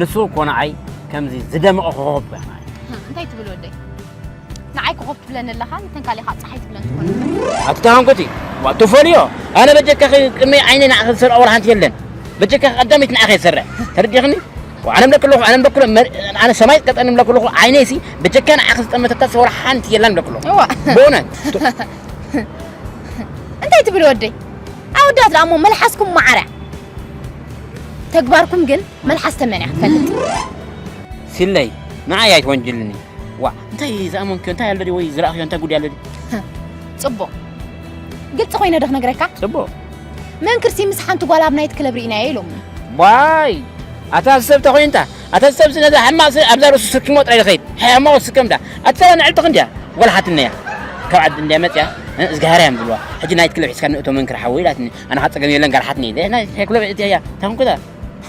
ንሱ እኮ ንዓይ ከምዚ ዝደመቐ ኮኾብ እኮ ኢኻ ንዓይ። እንታይ ትብል ወደይ? ንዓይ ኮኾብ ትብለኒ ኣለኻ፣ ነተን ካልእ ኸዓ ጸሓይ ትብለን ትኾን። ኣቲ ተሃንኩቲ፣ ዋ፣ ትፈልዮ? ኣነ በጀካ ኸ ቅድሚ ዓይነይ ንዓኺ ዝሰርዖ ወላ ሓንቲ የለን። በጀካ ቀዳመይቲ ንዓኺ እየ ዝሰርዕ። ተረዲኽኒ? ዋ፣ ኣነ እብለኪ ኣለኹ፣ ኣነ እብለኪ ኣለኹ፣ መር-፣ ኣነ ሰማይ ቀጠኒ እብለኪ ኣለኹ፣ ዓይነይሲ በጀካ ንዓኺ ዝጠመተታ ወላ ሓንቲ የላን እብለኪ ኣለኹ። እዋ። ብእውነት። እንታይ ትብል ወደይ? ኣወዳት ደኣ እሞ መልሓስኩም ማዕረ። ተግባርኩም ግን መልሓስ ተመን እያ ትፈልጥ። ሲለይ፣ ንዓይ ኣይትወንጅልኒ። ዋ፣ እንታይ ዝኣመንክዮ፣ እንታይ ኣሎ ድዩ ወይ ዝረኣኽዮ፣ እንታይ ጉድ ኣሎ ድዩ? ጽቡቕ። ግልጺ ኮይነ ዶ ክነግረካ? ጽቡቕ። መንክርሲ ምስ ሓንቲ ጓል ኣብ ናይት ክለብ ርኢናዮ ኢሎምኒ። ዋይ፣ ኣታ ሰብ ተኾይንታ፣ ኣታ ሰብ ነዛ ሕማቕ ስ-፣ ኣብዛ ርእሱ ስኪሞ ጥራይ ዝኸይድ። ሕማቕ ስከምዳ። ኣታ ንዕልቲ ክንድያ፣ ጓል ሓትነያ። ካብ ዓዲ እንድያ መጽያ፣ እ፣ እዝግሃርያ እዮም ዝብልዋ። ሕጂ ናይት ክለብ ሒዝካ ንእቶ መንክር ሓወይ ኢላትኒ። ኣነ ኸዓ ጸገም የለን፣ ጋል ሓትነይ። ናይ ክለብ እትያ፣ ታንኩታ።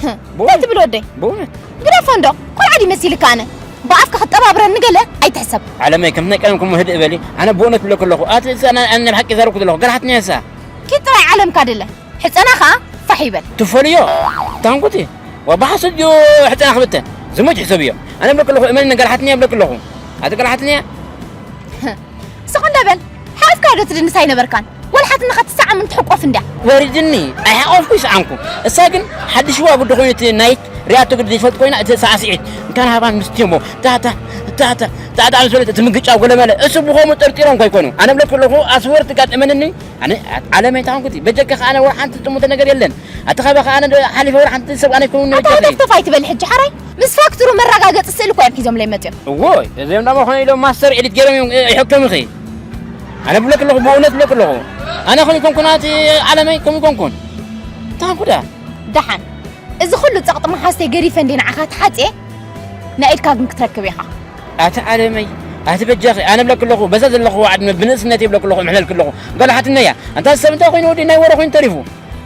እንታይ ትብል ወደይ? ብእውነት። ግደፎ እንዶ፣ ቆልዓ ድዩ መሲልካ ኣነ? ብኣፍካ ክትጠባብረኒ ገለ ኣይትሕሰብ። ዓለመይ፣ ከምቲ ናይ ቀደምኩም ህድእ በሊ። ኣነ ብእውነት እብለኪ ኣለኹ። ኣቲ እሳ ኣነ፣ ኣነ ብሓቂ ይዛረብኩ ዘለኹ። ገርሓትኒ እሳ። ኪድ ጥራይ ዓለምካ ድለ። ሕጸና ኸኣ ፋሕ ይበል። ትፈልዮ? ታንኩቲ። ወባሓ ስድዮ ሕጸና ክብተን። ዝሙት ሕሰብዮ። ኣነ እብለኪ ኣለኹ፣ እመኒ ገርሓትኒ እብለኪ ኣለኹ። ኣቲ ገርሓትኒ ስቕ እንዳ በል፣ ሓቂፍካ ዶ ትድንስ ኣይነበርካን? ወላ ሓትንኻ ትሰዓም እንትሕቆፍ እንድያ። ወሪድኒ፣ ኣይሓቆፍኩ ይሰዓምኩ። እሳ ግን ሓድሽ ዋጉዲ ኮይኑ እቲ ናይት ሪኣቶ ግዲ ዘይፈልጥ ኮይና፣ እቲ ሳዕስዒት፣ እንካን ሃባን ምስቲ እሞ፣ ታታ፣ ታታ፣ ታታ ምስ በለት፣ እቲ ምግጫው ገለመለ። እሱ ብኸምኡ ጠርጢሮም ከይኮኑ። ኣነ እብለኪ ኣለኹ፣ ኣስወርቲ ጋጥመንኒ። ኣነ ዓለመይ ታንኩቲ፣ በጀካ ኸዓ ኣነ ወላ ሓንቲ ዝጥሙተ ነገር የለን። ኣቲ ኻባኻ ኣነ ዶ ሓሊፈ ወላ ሓንቲ ሰብ ኣነ ይከውን ኣታ ነገር ተፍተፍ ኣይትበል ሕጂ ሓራይ። ምስ ፋክትሩ መረጋገጺ ስእሊ እኮ እዮም ሒዞምለይ መጺኦም። እዎይ፣ እዚኦም ደሞ ኾነ ኢሎም ማስተር ኤዲት ገይሮም እዮም፣ እ፣ ይሕከምኺ። ኣነ ብለክ ኣለኹ፣ ብእውነት ብለክ ኣለኹ። ኣነ ከም ይኮንኩን ኣቲ ዓለመይ ከም ይኮንኩን። ታንኩዳ። ደሓን። እዚ ኩሉ ጸቕጢ መሓዝተይ ገዲፈ እንዴ ንዓኻ ተሓጽየ፣ ናይ ኢድካ ግን ክትረክብ ኢኻ። ኣቲ ዓለመይ፣ ኣቲ በጃኺ፣ ኣነ ብለክ ኣለኹ፣ በዛ ዘለኹ ዋዕድ ብንእስነተይ ብለክ ኣለኹ፣ እምሕለልክ ኣለኹ። ጓል ሓትነያ፣ ኣንታ ሰብ እንታይ ኮይኑ ወዲ ናይ ወረ ኮይኑ ተሪፉ።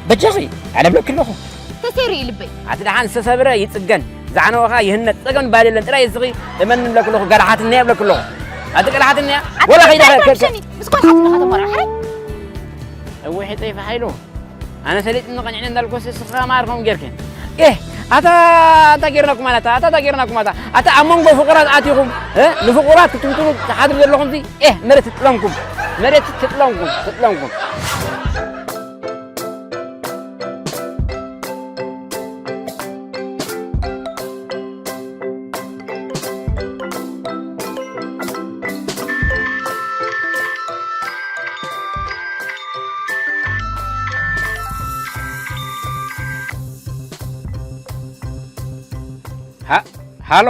በጃኺ፣ ኣነ እብለኪ ኣለኹ። ተሰይሩ እዩ ልበይ። ኣቲ ደሓን ዝተሰብረ ይጽገን፣ ዝዓነወ ኸኣ ይህነጽ፣ ጸገም ባል የለን፣ ጥራይ እስኺ እመኒ እብለኪ ኣለኹ፣ ጋል ሓትነያ እብለኪ ኣለኹ። ኣቲ ጋል ሓትነያ፣ ኣቲ ወላ እንታይ ከይደ ትረብሸኒ? ምስ ጓል ሓትነኻ ተመርዖ፣ ሕራይ። እወ፣ ሕጸይ ፋሕ ኢሉ። ኣነ ሰሊጥኒ ቀንዕኒ እንዳልኩስ እስኻ ማር ከም ጌርኪ። ኤህ፣ ኣታ፣ ኣታ ጌርናኩም ኣታ፣ ኣታ፣ ኣታ ጌርናኩም ኣታ። ኣታ ኣብ መንጎ ፍቑራት ኣቲኹም፣ እ? ንፍቑራት ክትምትሉ ትሓድሩ ዘለኹም ሲ፣ ኤህ፣ መሬት ትጥለምኩም፣ መሬት ትጥለምኩም፣ ትጥለምኩም። ሃ-፣ ሃሎ፣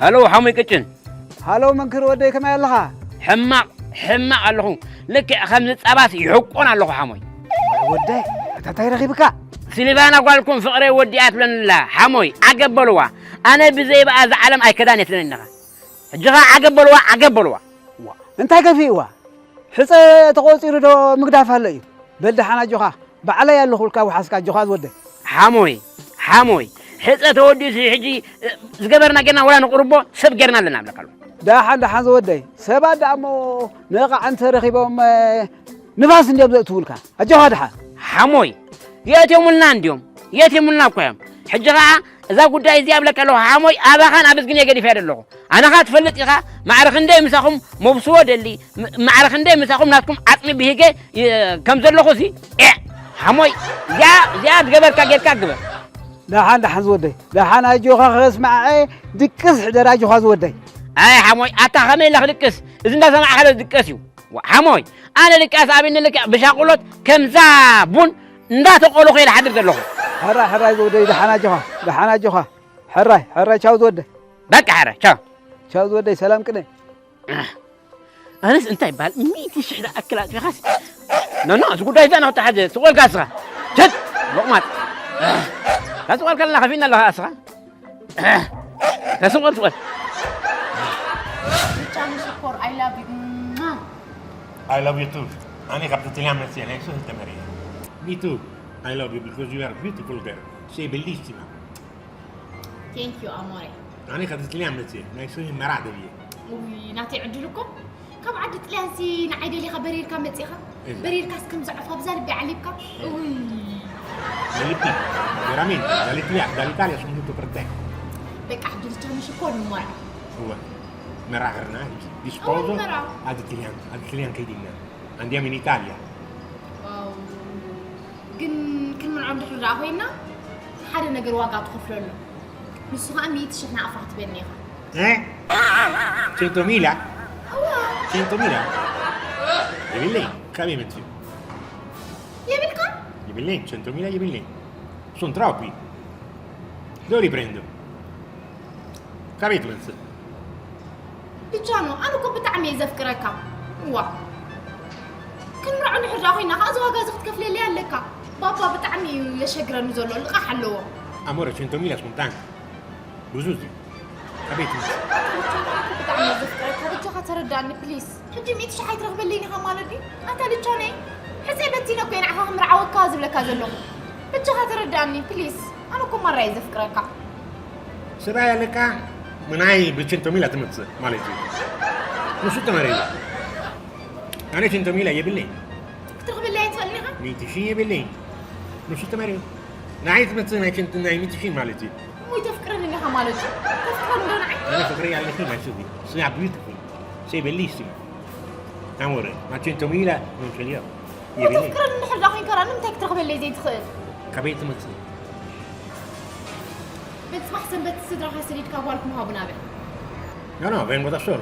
ሃሎ፣ ሓሙይ ቅጭን። ሃሎ መንክር ወደይ፣ ከመይ ኣለኻ? ሕማቕ፣ ሕማቕ ኣለኹ። ልክዕ ከምዚ ጸባስ ይሕቆን ኣለኹ ሓሞይ። ወደይ፣ ኣታ እንታይ ረኺብካ? ሲልቫና ጓልኩም ፍቕረይ ወዲኣ ትብለኒ ኣላ ሓሞይ፣ ዓገብ በልዋ። ኣነ ብዘይ ብኣ እዛ ዓለም ኣይከዳን እየ ትብለኒ ኣለኻ። ሕጂ ኸኣ ዓገብ በልዋ፣ ዓገብ በልዋ። ዋ፣ እንታይ ከፊእዋ? ሕጸ ተቖጺሩ ዶ ምግዳፍ ኣሎ እዩ? በል ደሓን ኣጆኻ፣ ባዕለይ ኣለኹልካ፣ ውሓስካ ኣጆኻ ዝወደይ። ሓሞይ፣ ሓሞይ፣ ሕጸ ተወዲኡ ሕጂ፣ እ፣ ዝገበርና ጌርና ወላ ንቕርቦ ሰብ ጌርና ኣለና እብለካ ኣለኹ። ደሓን፣ ደሓን ዝወደይ፣ ሰባት ደኣ እሞ ነቓዕ እንተ ረኺቦም፣ እ፣ ንፋስ እንድዮም ዘእትዉልካ። ኣጆኻ ደሓን። ሓሞይ፣ የእትዮምልና እንድዮም፣ የእትዮምልና እኮ እዮም። ሕጂ ኸኣ እዛ ጉዳይ እዚኣ እብለካ ኣለኹ፣ ሓሞይ፣ ኣባኻን ኣብ እዝግን እየ ገዲፈያ ዘለኹ። ኣነ ኸኣ ትፈልጥ ኢኻ፣ ማዕረ ክንደይ ምሳኹም መብስዎ ደሊ፣ ም-፣ ማዕረ ክንደይ ምሳኹም ናትኩም ዓጽሚ ብሂገ ይ-፣ ከም ዘለኹ ሲ፣ ኤዕ፣ ሓሞይ፣ እዚኣ፣ እዚኣ ዝገበርካ ጌርካ ግበር። ደሓን፣ ደሓን ዝወደይ፣ ደሓን ኣጆኻ ከስምዓዐ፣ ድቅስ ሕደር ኣጆኻ ዝወደይ። ኣይ ሓሞይ፣ ኣታ ኸመይ ኢለ ክድቅስ? እዚ እንዳሰማዕካ ዶ ዝድቀስ እዩ? ዋ፣ ሓሞይ፣ ኣነ ድቃስ ኣብኒ ልክዕ ብሻቁሎት ከምዛ ቡን እንዳተቆሎ ከይደ ሓድር ዘለኹ። ሕራይ፣ ሕራይ ዝወደይ፣ ደሓን ኣጆኻ፣ ደሓን ኣጆኻ። ሕራይ፣ ሕራይ፣ ቻው ዝወደይ። በቃ ሕራይ፣ ቻው። ቻው ዝወደይ፣ ሰላም ቅነ። ኣነስ እንታይ ይበሃል? ሚእቲ ሽሕ ዝኣክል ኣጥፊኻስ? ኖ፣ ኖ፣ እዚ ጉዳይ እዛ ናውታ ሓደ ስቆልካ እስኻ። ሸት! ሎቕማጥ። እታ ስቆልካ ኣለና ከፊእና ኣለኻ እስኻ። እታ ስቆል፣ ስቆል። ብቻ ሽኮር፣ I love you። I love you too. ኣነ ካብ ትትልያ መጽየ ናይ ሱህ ተመርየ። Me too. I love you because you are beautiful girl. Sei bellissima. Thank you ኣሞሬ። ኣነ ካብ ትትልያ መጽየ ናይ ሱህ መራ ደብየ። ውይ ናተይ ዕድል እኮ ካብ ዓዲ ጥልያን ሲ ንዓይ ደሊኻ በሪርካ መጺኻ። እዛ። በሪርካስ ከም ዘዕፍ ኣብዛ ልቢ ዓሊብካ። እዛ። ውይ። Da Lippi, veramente, dall'Italia, dall'Italia sono venuto per te. በቃ ሕጂ ልቻ ምሽ እኮ ንመርዓ። እወ፣ መርዓ ኸርና ሕጂ። ዲስፖዞ ኣወ፣ መርዓ። ኣድትልያን፣ ኣድትልያን ከይዲና። ኣንዲያም ኢን ኢጣልያ። ዋው። ግን ክንምርዖም ድሕሪ ደኣ ኮይና፣ ሓደ ነገር ዋጋ ትኸፍለሉ። ንሱ ኸኣ ሚእቲ ሽሕ ናቕፋ ክትበኒ ኢኻ። እ? ሴንቶ ሚላ? እወ። ሴንቶ ሚላ? የብለይ፣ ካበይ መጽዩ? የብልካ? የብለይ፣ ሴንቶ ሚላ የብለይ። ሶን ትራፒ። ዶ ሪፕሬንዶ? ካበይ ትመጽእ? ብቻ ነው፣ ኣነ እኮ ብጣዕሚ እየ ዘፍቅረካ። ዋ። ክንምርዖ እንድሕር ደኣ ኮይና ኸኣ እዚ ዋጋ እዚ ክትከፍለለይ ኣለካ። ባባ ብጣዕሚ እዩ የሸግረኒ ዘሎ፣ ልቓሕ ኣለዎ። ኣሞረ፣ ሴንቶ ሚላ ሶን ታንክ። ብዙ እዚ። ካበይ ትመጽእ? ብቻ ነው፣ ኣነ እኮ ብጣዕሚ እየ ዘፍቅረካ። በጃኻ ተረዳእኒ፣ ፕሊስ። ሕጂ ሚእቲ ሽሕ ኣይትረኽበለይን ኢኻ ማለት ድዩ? ኣታ ልቻነይ፣ ሕፀይ በቲነ እኮ እየ ንዓኻ ክምርዓወካ ዝብለካ ዘለኹ። በጃኻ ተረዳእኒ፣ ፕሊስ። ኣነ እኮ ማራ እየ ዘፍቅረካ። ሰብኣይ ኣለካ፣ ምናይ ብቸንቶሚላ ትመጽእ ማለት እዩ። ንሱ ተመሪሩ። ኣነ ቸንቶሚላ የብለይን። ክትረኽበለይ ኣይትኽእልን ኢኻ? ሚእቲ ሺህ የብለይን። ንሱ ተመሪሩ። ንዓይ ትመጽእ ናይ ቸንቶ-፣ ናይ ሚእቲ ሺህ ማለት እዩ። እሞ ይተፍቅረኒ ኢኻ ማለት እዩ። ተፍቅረኒ ዶ ንዓይ? ኣነ ፍቅሪ ኣለኪ ማለት እዩ። ስና ቢዩቲፉል። ሴ ቤሊሲማ። ኣሞረ፣ ማ ቸንቶሚላ ኖን ቸሊዮ። እሞ የብለይን። ተፍቅረኒ እንድሕር ደኣ ኮይንካ ደኣ ንምንታይ ክትረኽበለይ ዘይትኽእል? ካበይ ትመጽእ? በል ጽባሕ ሰንበት ስድራኻ ሰዲድካ ጓልኩም ሃቡና በል። ኖ፣ ኖ፣ ቬንጎ ዳ ሶሎ።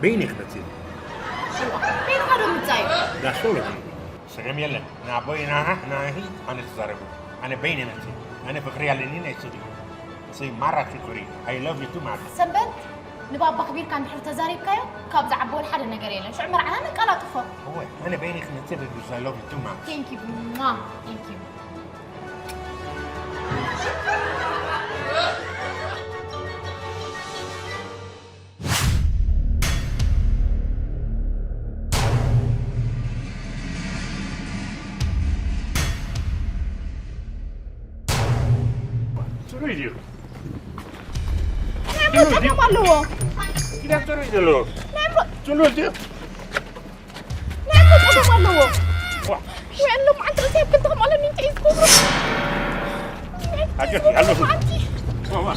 በይነይ ክመጽእ። እዋ፣ በይንኻ ዶ ምጻእ እዩ? ዳ ሶሎ በይነይ። ስገም የለን። ንኣቦይ ናሃ፣ ናሂ ኣነ ተዛረቡ። ኣነ በይነይ መጽእ። ኣነ ፍቅሪ ኣለኒ ናይ ስድሪ። ስይ ማራ ሽኩሪ። I love you too much። ሰንበት ንባባ ኣኽቢርካ እንድሕር ተዛሪብካዮ፣ ካብ ዝዓቢ ወላ ሓደ ነገር የለን። ሽዑ መርዓና ነቀላጥፎ። እወ፣ ኣነ በይነይ ክመጽእ because I love you too much። Thank you። ሟ። Thank you። ጽሩይ ድዩ? ናይ ኣምቦ ጸገም ኣለዎ። ኪዳ ጽሩይ ዘሎ። ናይ ኣምቦ ጽሩይ ድዩ? ናይ ኣምቦ ጸገም ኣለዎ። ዋ። ወይ ኣለዉ መዓልቲ ርእሰይ ኣብ ክልተ ከማለኒ እንታይ እዩ ዝገብሩ? ኣጆኪ፣ ኣለኹ። መዓልቲ። ዋ፣ ዋ።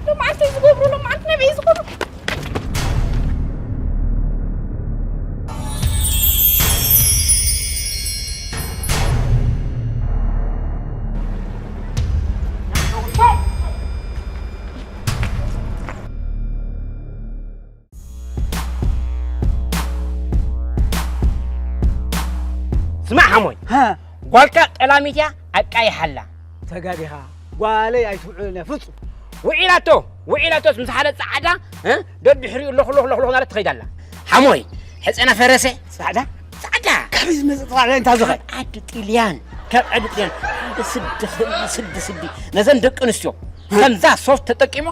ሎማዓንቲ ዝገብሩ፣ ሎማዓንቲ ናበይ ዝኸዱ? ስማዕ ሓሞይ፣ ሃ። ጓልካ ጠላሚት እያ፣ ኣቃይሓላ። ተጋጊኻ፣ ጓለይ ኣይትውዕልን እያ ፍጹም። ውዒላቶ፣ ውዒላቶስ ምስ ሓደ ጻዕዳ፣ እ፣ ደድሕሪኡ ሎኽ፣ ሎኽ፣ ሎኽ፣ ሎኽ እናለት ትኸይድ ኣላ። ሓሞይ፣ ሕጸና ፈረሰ። ጻዕዳ? ጻዕዳ። ካበይ ዝመጽእ ጻዕዳ እንታይ ዝኸ? ካብ ዓዲ ጥልያን፣ ካብ ዓዲ ጥልያን። ሓደ ስዲ፣ ስዲ፣ ስዲ። ነዘን ደቂ ኣንስትዮ፣ እ። ከምዛ ሶፍት ተጠቂሙ፣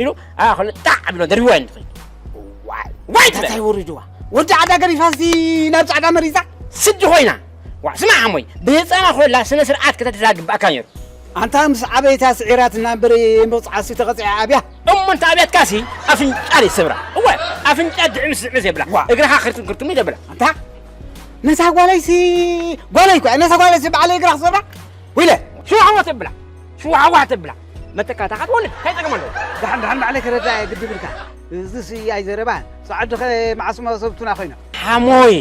ኢሉ፣ ኣ፣ ኸሉ ጣዕ ብሎ ደርቢዋ እዩ ትኸይድ። ዋይ፣ ዋይ ትበል። እንታይ ወሪድዋ? ወዲ ዓዳ ገሪፋ ሲ ናብ ጻዕዳ መሪዛ? ስዲ ኮይና። ዋ፣ ስማዕ ሓሞይ፣ ብህፃና ኮይላ ስነ ስርዓት ከተትሕዛ ግባእካ ነይሩ። ኣንታ ምስ ዓበይታ ስዒራትና እምበር እምበፅዓ ሲ ተቐፂዓ ኣብያ። እሞ እንተ ኣብያትካ ሲ ኣፍንጫ ደይ ሰብራ። እወ፣ ኣፍንጫ ድዕምስ ድዕምስ የብላ። ዋ። እግርኻ ክርትም ክርትም ይደብላ። ኣንታ ነታ ጓለይ ሲ ጓለይ እኮ እያ። ነታ ጓለይ ሲ ባዕለይ እግራ ክሰብራ? ወይለ! ሽዋዋ ተብላ፣ ሽዋዋ ተብላ። መተካእታ ክትወልድ እንታይ ጸገም ኣለዎ? ደሓን፣ ደሓን ባዕለይ ከረዳ እየ ግዲ ብልካ። እዝስ ኣይዘረባን። ጸዓዱኸ መዓስ እሞ ሰብቱና ኮይና? ሓሞይ፣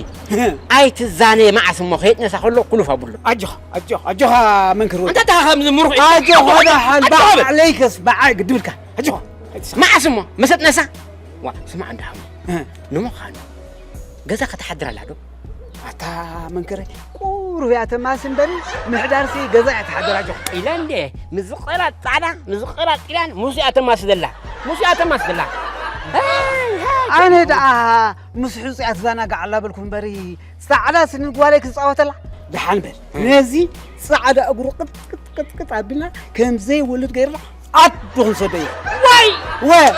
ኣይትዛነ መዓስ እሞ ከየጥነሳ ከሎ ኩሉፍ ኣብሉ። ኣጆኻ፣ ኣጆኻ፣ ኣጆኻ መንክር ወዲ። እንታይ ተኻ ከምዚ ምሩኽ ኣጆኻ ደሓን ኣጆኻ በል። ባዕለይ ከስምዓ ግዲ ብልካ። ኣጆኻ። መዓስ እሞ መሰጥነሳ? ዋ፣ ስማዕ እንዳ ሓሞይ። እ። ንምዃኑ ገዛ ከተሓድር ኣላ ዶ? ኣታ መንከረ ቁሩብ እያ ተማሲ እምበሪ፣ ምሕዳርሲ ገዛ እያ ትሓድር ኣጆኻ። ኢለ እንዴ፣ ምስ ዝቐራ ጻዕዳ፣ ምስ ዝቐራ ጥልያን፣ ሙሴ እያ ተማሲ ዘላ። ሙሴ እያ ተማሲ ዘላ። ኣይ፣ ኣይ፣ ኣነ ደኣ ምስ ሕጹ እያ ትዘናጋዕ ኣላ በልኩ እምበሪ፣ ጻዕዳ ስኒ ጓለይ ክጻወተላ። ደሓን በል። ነዚ ጻዕዳ እግሩ ቅጥ፣ ቅጥ፣ ቅጥ፣ ቅጥ ኣቢልና ከም ዘይወልድ ገይርና ኣዱ ክንሰዶ እዩ። ዋይ! ወ-፣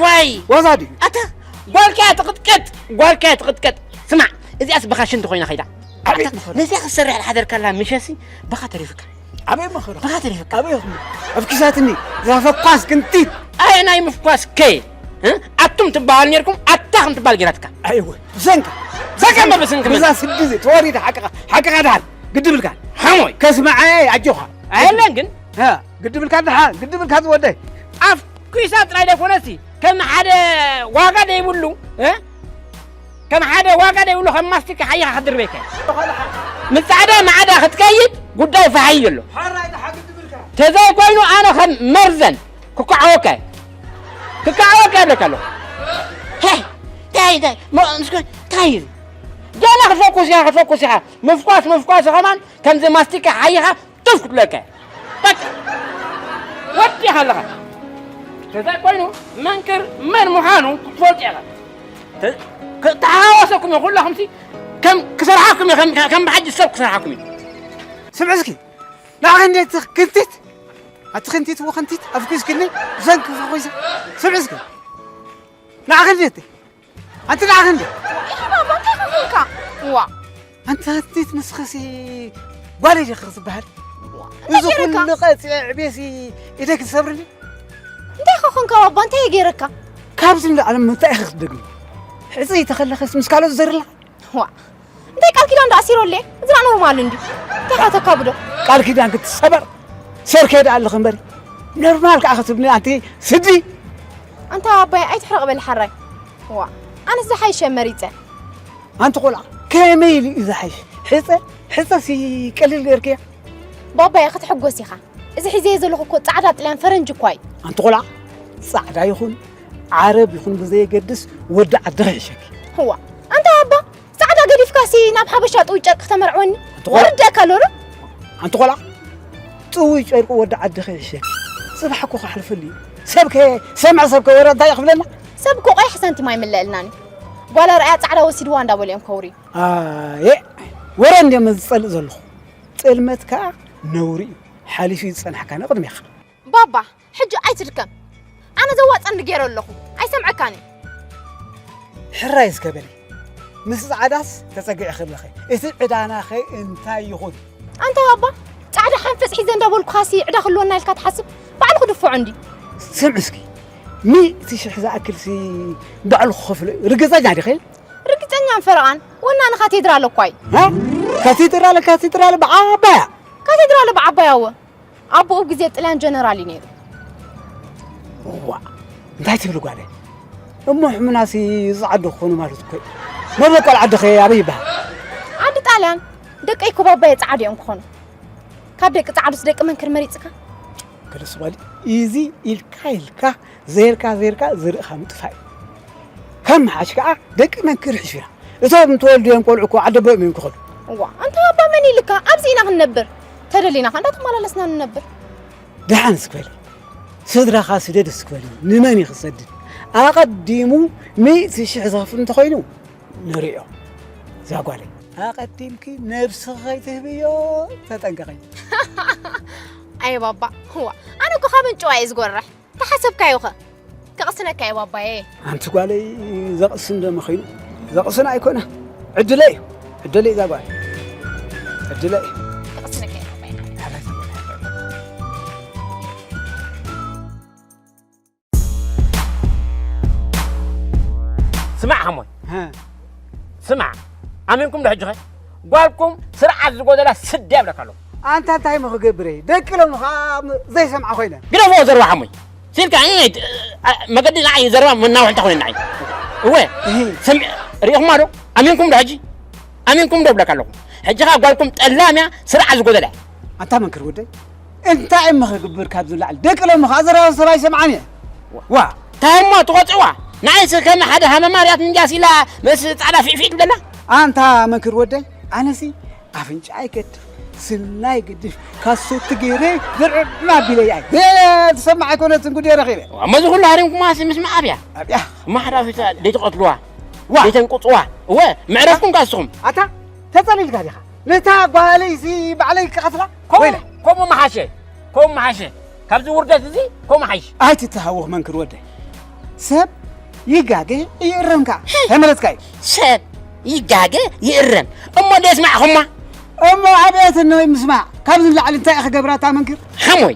ዋይ! ዋዛ ድዩ? ኣታ ጓልካ እያ ትቕጥቀጥ፣ ጓልካ እያ ትቕጥቀጥ። ስማዕ፣ እዚኣስ ብኻ ሽንቲ ኮይና ኸይዳ። ኣቤት ኣታ መኸራ። ነዚኣ ክትሰርሕ ዝሓደርካላ ምሸሲ ብኻ ተሪፍካ። ኣበይ መኸራ? ብኻ ተሪፍካ። ኣበይ ይኹን? ኣፍኪሳትኒ፣ እዛ ፈኳስ ክንቲት። ኣየናይ ምፍኳስ ከ? እ? ኣቱም ትበሃል ኔርኩም፣ ኣታ ከም ትበሃል ጌራትካ። ኣይወ፣ ብሰንካ። ብሰንካ እምበር ብስንኪ መን? ብዛ ስዲ እዚ ተወሪደ ሓቅኻ፣ ሓቅኻ ድሓን፣ ግዲ ብልካ። ሓሞይ። ከስምዓየ ኣጆኻ። ኣየለን ግን፣ እ፣ ግድብልካ ደሓን፣ ግድብልካ ዝወደይ። ኣፍ ኲሳ ጥራይ ደይኮነሲ፣ ከም ሓደ ዋጋ ደይብሉ፣ እ? ከም ሓደ ዋጋ ደይብሉ፣ ከም ማስቲካ ሓይኻ ክድርበይካ። ምስ ጻዕዳ ማዕዳ ክትከይድ ጉዳይ ፈሓይ ኣሎ። ተዘይኮይኑ ኣነ ከም መርዘን ክከዓወካ እየ። ክከዓወካ እብለካ ኣለኹ። ሄይ፣ ታይ፣ ታይ፣ ሞ-፣ ምስኪን፣ ታይ እዩ? ገና ክትፈኩስ ኢኻ፣ ክትፈኩስ ኢኻ። ምፍኳስ፣ ምፍኳስ ከማን ከምዚ ማስቲካ ሓይኻ ጡፍ ክትብለካ። በቃ። ወዲእኻ ኣለኻ። ተዘይኮይኑ መንክር መን ምዃኑ ክትፈልጡ ኢኻ። ተ-፣ ክተሓዋወሰኩም እየ ኩላኹምሲ፣ ከም ክሰርሓኩም እየ፣ ከም፣ ከም ብሓጂ ሰብ ክሰርሓኩም እየ። ስምዒ እስኪ፣ ንዓኺ እንዴት ክንቲት? ኣቲ ክንቲት ወ ክንቲት፣ ኣፍኩስክኒ፣ ዘንክፉ ኮይሰ። ስምዒ እስኪ፣ ንዓኺ እንዴት? ኣንቲ ንዓኺ እንዴት? ኢሂ ባባ፣ እንታይ ኮንካ? ዋ። ኣንታ ኣንቲት ንስኽሲ ጓል ኢኻ ክትበሃል። ዋ፣ እዚ እንታይ ገይረካ? ኩሉ ቀፂዐ ዕቤሲ ኢደክ ትሰብርኒ? እንታይ ኮንካ ባባ፣ እንታይ ገይረካ? ካብዚ ንላዕሊ እንታይ ኢኻ ክትደግሚ? ሕፅይ ተኸለኸስ ምስ ካልኦት ዘርላ? ዋ፣ እንታይ ቃል ኪዳን ዶ ኣሲሮለይ? እዚ ደኣ ኖርማል እንድዩ። እንታይ ኢኻ ተካብዶ? ቃል ኪዳን ክትሰበር ሰርኬ ደኣ ኣለኺ እምበሪ። ኖርማል ከዓ ክትብሊ ኣንቲ ስዲ። ኣንታ ኣባይ ኣይትሕረቕ በል ሓራይ። ዋ፣ ኣነስ ዝሓይሸ መሪጸ። ኣንቲ ቆልዓ ከመይ ኢሉ እዩ ዝሓይሽ? ሕጸ፣ ሕጸሲ ቀሊል ገይርክያ። ባባየ ክትሕጎስ ኢኻ። እዚ ሒዘዮ ዘለኹ እኮ ጻዕዳ ጥልያን ፈረንጂ እኳ እዩ። ኣንቲ ቆልዓ ጻዕዳ ይኹን ዓረብ ይኹን ብዘየገድስ ወዲ ዓድኺ ይሕሸኪ። እዋ፣ ኣንታ ኣባ ጻዕዳ ገዲፍካሲ ናብ ሓበሻ ጥውይ ጨርቂ ከተመርዕወኒ ኣንቲ ቆልዓ። ወርደካ ኣሎ ዶ? ኣንቲ ቆልዓ ጥውይ ጨርቂ ወዲ ዓድኺ ይሕሸኪ። ጽባሕ እኮ ክሓልፈሉ እዩ። ሰብከ ሰምዐ ሰብከ ወረ እንታይ እዩ ክብለና? ሰብ እኮ ቀይሕ ሳንቲም ኣይምለአልናን እዩ። ጓል ኣርኣያ ጻዕዳ ወሲድዋ እንዳበሉ እዮም ከውርዩ። ኣየ ወረ እንድዮም ዝጸልእ ዘለኹ። ጥልመት ከኣ ነውሪ እዩ። ሓሊፉ እዩ ዝጸንሐካ ንቕድሜኻ። ባባ፣ ሕጂ ኣይትድከም። ኣነ ዘዋጸኒ ገይረ ኣለኹ። ኣይሰምዐካን እዩ። ሕራይ እስከ በሊ። ምስ ጻዕዳስ ተጸጊዕኺ ኣለኺ። እቲ ዕዳናኸ እንታይ ይኹን? ኣንታ ባባ፣ ጻዕዳ ሓንፈጽ ሒዘ እንዳበልኩኻሲ ዕዳ ክህልወና ኢልካ ትሓስብ? ባዕሉ ክድፍዖ እንዲ። ስምዒ እስኪ። ሚእቲ ሽሕ ዝኣክልሲ ባዕሉ ክኸፍሎ እዩ። ርግጸኛ ዲኺ? ርግጸኛን ፈረቓን ወናኒ ካቴድራል እኳ እዩ። ሃ? ካቴድራል፣ ካቴድራል ብዓባያ። ካቴድራል ብዓባያ እወ። ኣቦኡ ኣብ ግዜ ጥልያን ጀነራል እዩ ነይሩ። እዋ፣ እንታይ ትብሊ ጓለይ? እሞ ሕሙናሲ ዝዓዱ ክኾኑ ማለት እኮ እዩ። መበቆል ዓድኸ ኣበይ ይበሃል? ዓዲ ጣልያን። ደቀይ እኮ ባባየ ጻዓዱ እዮም ክኾኑ። ካብ ደቂ ጻዓዱስ ደቂ መንክር መሪጽካ? ክልስ በሊ፣ እዚ ኢልካ ኢልካ፣ ዘይርካ ዘይርካ ዝርእኻ ምጥፋእ እዩ። ከም ምሓሽ ከኣ ደቂ መንክር ሕሽና። እቶም ተወልዱ እዮም ቆልዑ እኮ ዓደቦኦም እዮም ክኸዱ። እዋ፣ ኣንታ ኣባ መን ኢልካ? ኣብዚ ኢና ክንነብር። ተደሊና ከ እንዳተመላለስና ንነብር። ደሓን እስክበሊ። ስድራኻ ስደድ እስክበሊ። ንመን እዩ ክሰድድ? ኣቐዲሙ ሚእቲ ሽሕ ዝኸፍል እንተኾይኑ ንርእዮ። እዛ ጓለይ። ኣቐዲምኪ ነብስኺ ከይትህብዮ ተጠንቀቒ። ኣየ ባባ፣ እዋ፣ ኣነ እኮ ካብ እንጭዋ እየ ዝጎርሕ። ተሓሰብካዮ ኸ? ከቕስነካ እየ ባባየ። ኣንቲ ጓለይ ዘቕስን ዶ መኺኑ? ዘቕስን ኣይኮነ። ዕድለይ እዩ። ዕድለይ እዛ ጓል። ዕድለይ እዩ። ከቕስነካ እየ ባባየ። ስማዕ ሓሞይ። ሃ። ስማዕ። ኣሚንኩም ዶ ሕጂ ኸ? ጓልኩም ስርዓት ዝጎደላ ስድያ ይብለካ ኣለኹ። ኣንታ እንታይ እሞ ክገብር እየ? ደቂ ሎሚ ኸዓ ዘይሰምዓ ኮይነ። ግደፎ ዘረባ ሓሞይ። ሲልካ፣ እ፣ እ፣ መገዲ ንዓይ ዘረባ መናውሒ እንተኾይኑ ንዓይ። እወ፣ እሂ። ስም-፣ ሪኢኹማ ዶ? ኣሚንኩም ዶ ሕጂ? ኣሚንኩም ዶ እብለካ ኣለኹ? ሕጂ ኸዓ ጓልኩም ጠላም እያ፣ ስርዓት ዝጎደላ እያ። ኣንታ መንክር ወደይ፣ እንታይ እሞ ክግብር ካብዚ ንላዕሊ? ደቂ ሎሚ ኸዓ ዘረባ ሰብ ኣይሰምዓን እየ። ዋ። እንታይ እሞ ትቖጽዋ? ንዓይስ ከም ሓደ ሃመማ ርያት እንጃስ ኢላ ምስ ጻዕዳ ፊዕፊዕ ትብለላ? ኣንታ መንክር ወደይ፣ ኣነሲ ኣፍንጫ ኣይገድፍ፣ ስና ኣይገድፍ፣ ካሶቲ ገይረ ዝርዕም ኣቢለ እየ። ትሰማዕ ኣይኮነትን ጉድ እየ ረኺበ። እሞ እዚ ኩሉ ሃሪምኩማሲ ምስማዕ ኣብያ። ኣብያ። እሞ ሓዳፊታ ደይትቐትልዋ፣ ዋ። ደይተንቁጽዋ። እወ፣ መዕረፍኩም ካስኹም። ኣታ፣ ተጸሊልካ ዲኻ? ነታ ጓለይሲ ባዕለይ ክቐትላ? ከምኡ፣ ወይለ። ከምኡ መሓሸ፣ ከምኡ መሓሸ። ካብዚ ውርደት እዚ ከምኡ ሓይሽ። ኣይትተሃወኽ መንክር ወደይ። ሰብ ይጋገ ይእረም ከኣ። ተመለስካ እዩ። ሰብ ይጋገ ይእረም። እሞ ደስማዕኹማ? እሞ ኣቤት እነሆ ምስማዕ። ካብዚ ንላዕሊ እንታይ ኢኻ ገብራ እታ መንክር? ሓሞይ።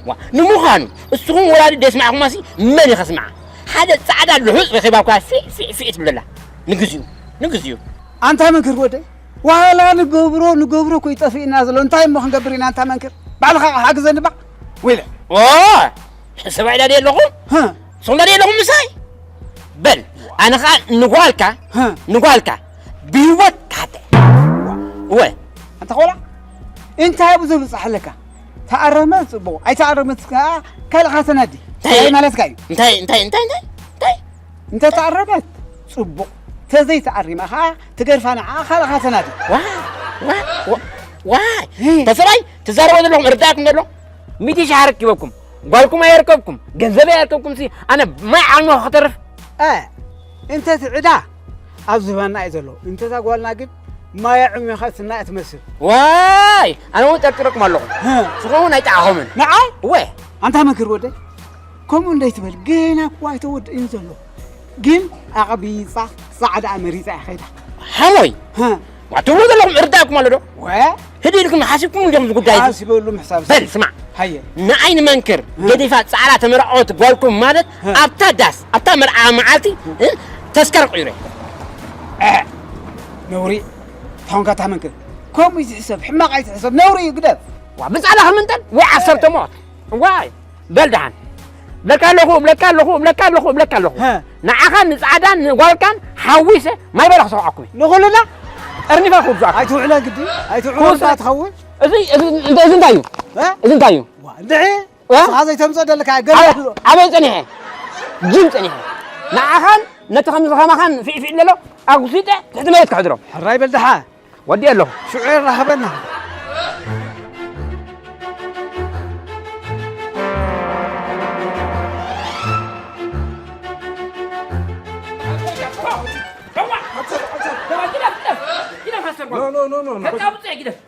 ዋ፣ ንምዃኑ፣ እስኹም ወላዲ ደስማዕኹማሲ መን እዩ ከስምዓ? ሓደ ጻዕዳ ልሑጽ ረኺባ እኳ ፊዕ፣ ፊዕ፣ ፊዕ ትብለላ። ንግዚኡ፣ ንግዚኡ። ኣንታ መንክር ወደይ፣ ዋላ ንገብሮ፣ ንገብሮ እኮ ይጠፍእና ዘሎ። እንታይ እሞ ክንገብር ኢና ኣንታ መንክር? ባዕልኻ ሓግዘኒ እባ። ወይለ። ኦ! ሰብኣይ ዳዲ ኣለኹም? ሀ። ሶም ዳዲ ኣለኹም ምሳይ? በል፣ ኣነ ኸኣ ንጓልካ፣ ሀ። ንጓልካ ብህይወት ካተ። ወ። ኣንታ ኾላ፣ እንታይ ብዙ ብጻሕ ኣለካ? ተኣረመ ጽቡቕ፣ ኣይተኣረመት ከኣ ካልኻ ተናዲ። እንታይ? እንታይ ማለትካ እዩ? እንታይ፣ እንታይ፣ እንታይ፣ እንታይ? እንታይ? እንተ ተኣረመት ጽቡቕ፣ ተዘይተኣሪማ ከኣ ትገድፋ ንዓ ካልኻ ተናዲ። ዋ፣ ዋ፣ ዋ፣ ዋይ! ሄ። ተሰባይ፣ ትዛረቦ ዘለኹም እርዳእኩም ዘሎ? ሚእቲ ሺሕ ኣረኪበኩም፣ ጓልኩም ኣየርከብኩም፣ ገንዘበይ ኣየርከብኩም ሲ፣ ኣነ ማይ ዓሚኹ ክተርፍ? እ፣ እንተ እቲ ዕዳ ኣብ ዝባና እዩ ዘሎ። እንተ እታ ጓልና ግን ማይ ኣዕሚኻ ስና እያ ትመስል። ዋይ! ኣነ እውን ጠርጢረኩም ኣለኹ። እ። ዝኾኑ ኣይጠዓኹምን። ንዓይ? እወ። ኣንታ መክር ወደይ፣ ከምኡ እንደይትበል፣ ገና እኮ ኣይተወድእን ዘሎ። ግን ኣቕቢጻ ጻዕዳ መሪጻ እያ ኸይዳ። ሓሞይ፣ ሀ። ዋ፣ ትብሉ ዘለኹም እርዳእኩም ኣሎ ዶ? ወ? ህድእ ኢልኩም ሓሲብኩም እንዲኹም እዚ ጉዳይ እዚ? ሓሲበሉ ምሕሳብ በል፣ ስማዕ። ሃየ። ንዓይ ንመንክር፣ ሀ። ገዲፋ ጻዕዳ ተመርዓወት ጓልኩም ማለት፣ ሀ። ኣብታ ዳስ፣ ኣብታ መርዓ መዓልቲ፣ እ፣ ተስካር ቁይረ። እ፣ ነውሪ፣ ታሁን ካታ መንክር። ከምኡ ይትሕሰብ፣ ሕማቕ ኣይትሕሰብ፣ ነውሪ እዩ፣ ግደፍ። ዋ፣ ብጻዕዳ ክምንጠል ወይ ዓሰርተ ሞት። ዋይ። በል ደሓን። እብለካ ኣለኹ፣ እብለካ ኣለኹ፣ እብለካ ኣለኹ፣ እብለካ ኣለኹ። ሀ። ንዓኻን ንጻዕዳን ንጓልካን ሓዊሰ ማይ በላ ክሰውዓኩም እየ። ንኹልና? ጠርኒፋ ክውግኣኩም። ኣይትውዕለ ግዲ፣ ኣይትውዕለ ክውሰ-፣ እባ ትኸውን። እዚ፣ እዚ፣ እዚ እንታይ እዩ? ሀ? እዚ እንታይ እዩ? ዋ፣ እንድዒ፣ እ? ንስኻ ዘይተምጽኦ ደለካ፣ ገለ ኣበ-፣ ኣሎ። ኣበይ ጸኒሐ? ጅም ጸኒሐ። ንዓኻን ነቲ ከምዚ ከማኻን ፊዕፊዕ ለሎ ኣጉሲጠ ትሕቲ መሬት ከሕድሮ። ሕራይ በል ደሓ። ወዲ ኣለኹ። ሽዑ የራኽበና። No, no, no, no, no.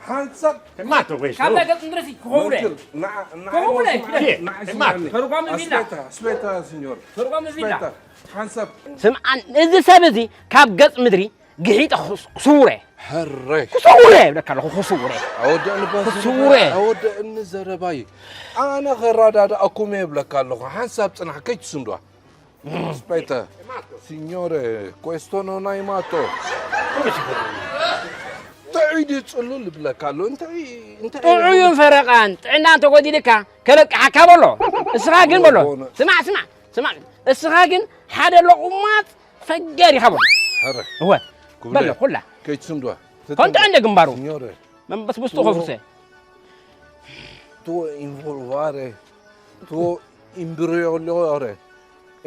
ሓንሳብ ማቶ ወይ ካብዛ ገጽ ምድረሲ ክኸውን እየ። መንክር፣ ንዓ-፣ ንዓ-፣ ክኸውን እየ። ንዓ-፣ ንዓ-፣ ተርጓሚ ቪላ። ኣስቤታ፣ ኣስቤታ፣ ሲኞር። ተርጓሚ ቪላ። ኣስቤታ፣ ሓንሳብ። ስምዓን፣ እዚ ሰብ እዚ ካብ ገጽ ምድሪ ግሒጠ ክስ-፣ ክስውረ። ሕረይ። ክስውረ ይብለካ ኣለኹ፣ ክስውረ። ኣወደእኒ ባስ ክስውረ። ኣወደእኒ ዘረባይ። ኣነ ኸረዳድኣኩም እየ ይብለካ ኣለኹ። ሓንሳብ ጽናሕ፣ ከይትስንድዋ። Aspetta, signore, questo non hai matto. ጥዑይ ድዩ ጽሉል ይብለካ ኣሎ። እንታይ፣ እንታይ ጥዑይን ፈረቓን፣ ጥዕና እንተጎዲልካ፣ ከለቅሓካ በሎ። እስኻ ግን በሎ። ስማዕ፣ ስማዕ፣ ስማዕ። እስኻ ግን ሓደ ለቑማጽ ፈገር ኢኻ በሎ። ሕረ። እወ። ኩብለ። በሎ፣ ኩላ። ከይትስንድዋ። ኮንቶ እንደ ግንባሩ። Signore. መንበስበስቱ ኸፍርሰ። Tuo involvare, tuo imbrigliare,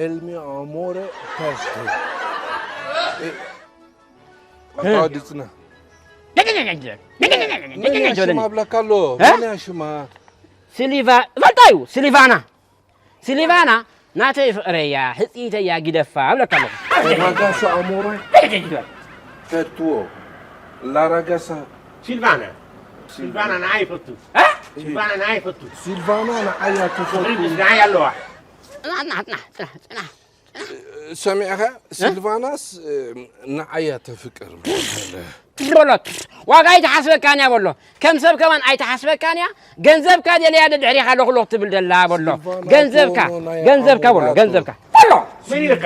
il mio amore per te. E-፣ ኣታ ወዲ ጽና። መን እያ ሽማ እብለካ ኣሎ? እ? መን እያ ሽማ? ሲሊቫ፣ ፈልጣ እዩ፣ ሲሊቫና። ሲሊቫና ናተይ ፍቕረያ፣ ህጽይተያ፣ ግደፋ እብለካ ኣለኹ። Ragazza amore? Per tuo. La ragazza ሲልቫና። ሲልቫና ንዓይ ይፈቱ። እ? ሲልቫና ንዓይ ይፈቱ። ሲልቫና ንዓይ እያ ትፈቱ። ፍቕሪ ምስ ንዓይ ኣለዋ። ጽናሕ፣ ጽናሕ፣ ጽናሕ፣ ጽናሕ፣ ጽናሕ። ሰሚዕኻ? እ? ሲልቫናስ፣ እ፣ ንዓይ እያ ተፍቅር። በሎ። ዋጋ ኣይትሓስበካን እያ በሎ። ከም ሰብ ከማን ኣይትሓስበካን እያ። ገንዘብካ ደልያ ደድሕሪኻ ለኹለኽ ትብል ደላ በሎ። ሲልቫና ገንዘብካ፣ ቶኖ ናይ ገንዘብካ በሎ፣ ኣሞራቶ። ገንዘብካ። በሎ። መን ኢልካ?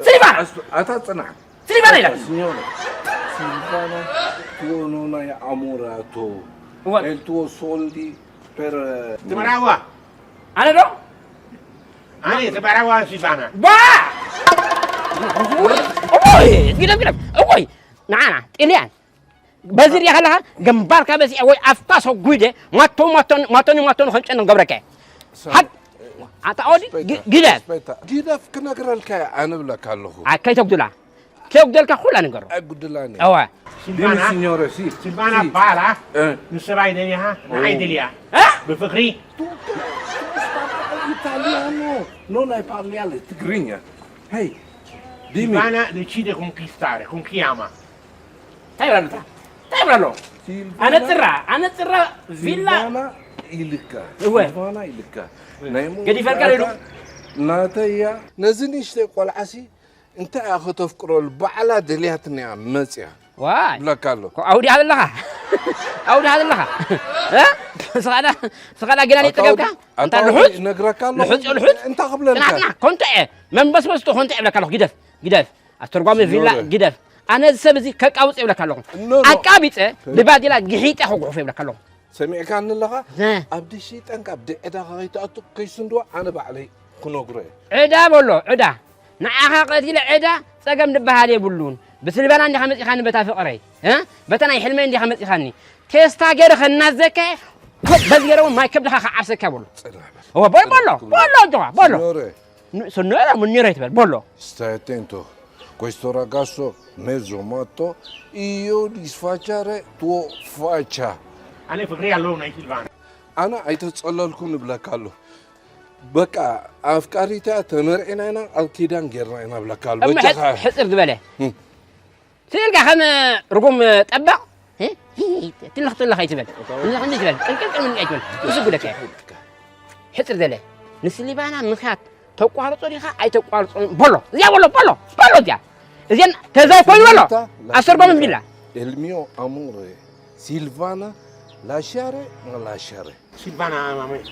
ሲልቫና። ኣታ ጽናሕ። Silvana ኢላ። Signore, Silvana, tu non hai amorato. What? E il tuo soldi per, eh, ትበራዋ። ኣነ ዶ? ኣነ ትበራዋ ሲልቫና። ዋ! ኦይ፣ ግደፍ፣ ግደፍ። ኦይ፣ ንዓና፣ ጥልያን። በዚ ሪኣ ከለኻ፣ ግንባርካ በዚዐ ወይ ኣፍካ ሰጒደ፣ ማቶ፣ ማቶን፣ ማቶን፣ ማቶን ኸንጨን ገብረከ። ሳ-፣ ሓድ-፣ ኣታ ኦዲ፣ ኣስፔታ፣ ግ-፣ ግደፍ። ኣስፔታ። ግደፍ ክነግረልካ እየ፣ ኣነ እብለካ ኣለኹ። ኣይ፣ ከይተጉድላ። ከይጉደልካ ኩላ ንገሮ። ኣይጉድላን እየ። እወ። Dimmi, ሲልቫና፣ signore, sì, ሲልቫና sì። በዓላ እ። ንሰብኣይ ደልያሃ፣ ንዓይ ኦ። ደልያ። እ? ብፍቕሪ። Tu, tu, tu parli italiano, non hai parli ትግርኛ። Hey, dimmi. Silvana decide con chi stare, con chi ama. እንታይ ይብላ ኣለታ? እንታይ ይብላ ኣሎ? ሲልቫና፣ ኣነጽራ፣ ኣነጽራ ቪላ። ሲልቫና ኢልካ። እወ። ሲልቫና ኢልካ። ናይ ሞት ገዲፈልካ ዶ? ናተይ እያ። ነዚ ንእሽተይ ቆልዓሲ እንታይ እያ ከተፍቅረሉ? ባዕላ ደልያትና እያ መጽያ። ዋይ። ይብለካ ኣሎ። ኮ-፣ ኣውዲኻ ዘለኻ። ኣውዲኻ ዘለኻ። እ? ስኻዳ፣ ስኻዳ ገና ኣታ ይጥገብካ? ኣውዲ-፣ ኣንታ ኣታ ኣውዲ ልሑጽ? ይነግረካ ኣለኹ። ልሑጽ፣ ልሑጽ? እንታይ ክብለልካ? ጽናትና፣ ኮንቶ እየ። መንበስበስቱ ኮንቶ እየ ይብለካ ኣለኹ። ግደፍ፣ ግደፍ። ኣስተርጓሚ ቪላ ሲኖረ። ግደፍ። ኣነ እዚ ሰብ እዚ ከቃውጽ ይብለካ ኣለኹ። ኖ፣ ኖ። ኣቃቢጸ ብባዲላ ግሒጠ ክጉሕፎ ይብለካ ኣለኹ። ሰሚዕካኒ ኣለኻ? እ። ኣብ ድሽጠን ካብ ድዕዳኻ ከይትኣቱ ከይስንድዋ ኣነ ባዕለይ ክነግሮ እየ። ዕዳ በሎ ዕዳ። ንዓኻ ቀቲለ ዕዳ ጸገም ዝበሃል የብሉን። ብስልበና እንዲኻ መጺኻኒ በታ ፍቕረይ። እ? በታ ናይ ሕልመይ እንዲኻ መጺኻኒ። ቴስታ ገይረ ከናዘካ በዚ ገይረ እውን ማይ ከብድኻ ክዓርሰካ በሎ። ጽናሕ በል። እወ በል በሎ በሎ እንጆኻ በሎ። ሲኖሬ፣ ን- ስኖ የለ ምኒረ ይትበል በሎ። Stai attento, questo ragazzo mezzo matto, io gli sfacciare tuo faccia. ኣነ ፍቅሪ ኣለዎ ናይ ሲልቫና። ኣነ ኣይተጸለልኩን እብለካ ኣሎ። በቃ ኣፍቃሪታ ተመርዒና ኢና፣ ኣብ ኪዳን ጌርና ኢና እብለካ ኣሎ። እሞ በጃኻ። ሕጽ- ሕጽር ዝበለ እም። ስእልካ ከም ርጉም ጠበቕ እ? ትልኽ ትልኽ ኣይትበል። ትልኽ እንዲ ትበል። ቅልቅል ቅልቅል ኣይትበል። እሱ ጉደካ። ሕጽር ዘለ ንስሊባና ምኽያት ተቋርጾ ዲኻ ኣይተቋርጾን በሎ። እዚኣ በሎ በሎ በሎ እዚኣ። እዚኣን ተዛይ ኮይኑ በሎ። ኣሰርጎም እንዲላ። Il mio amore, Silvana, lasciare, non lasciare. ሲልቫና ማመይ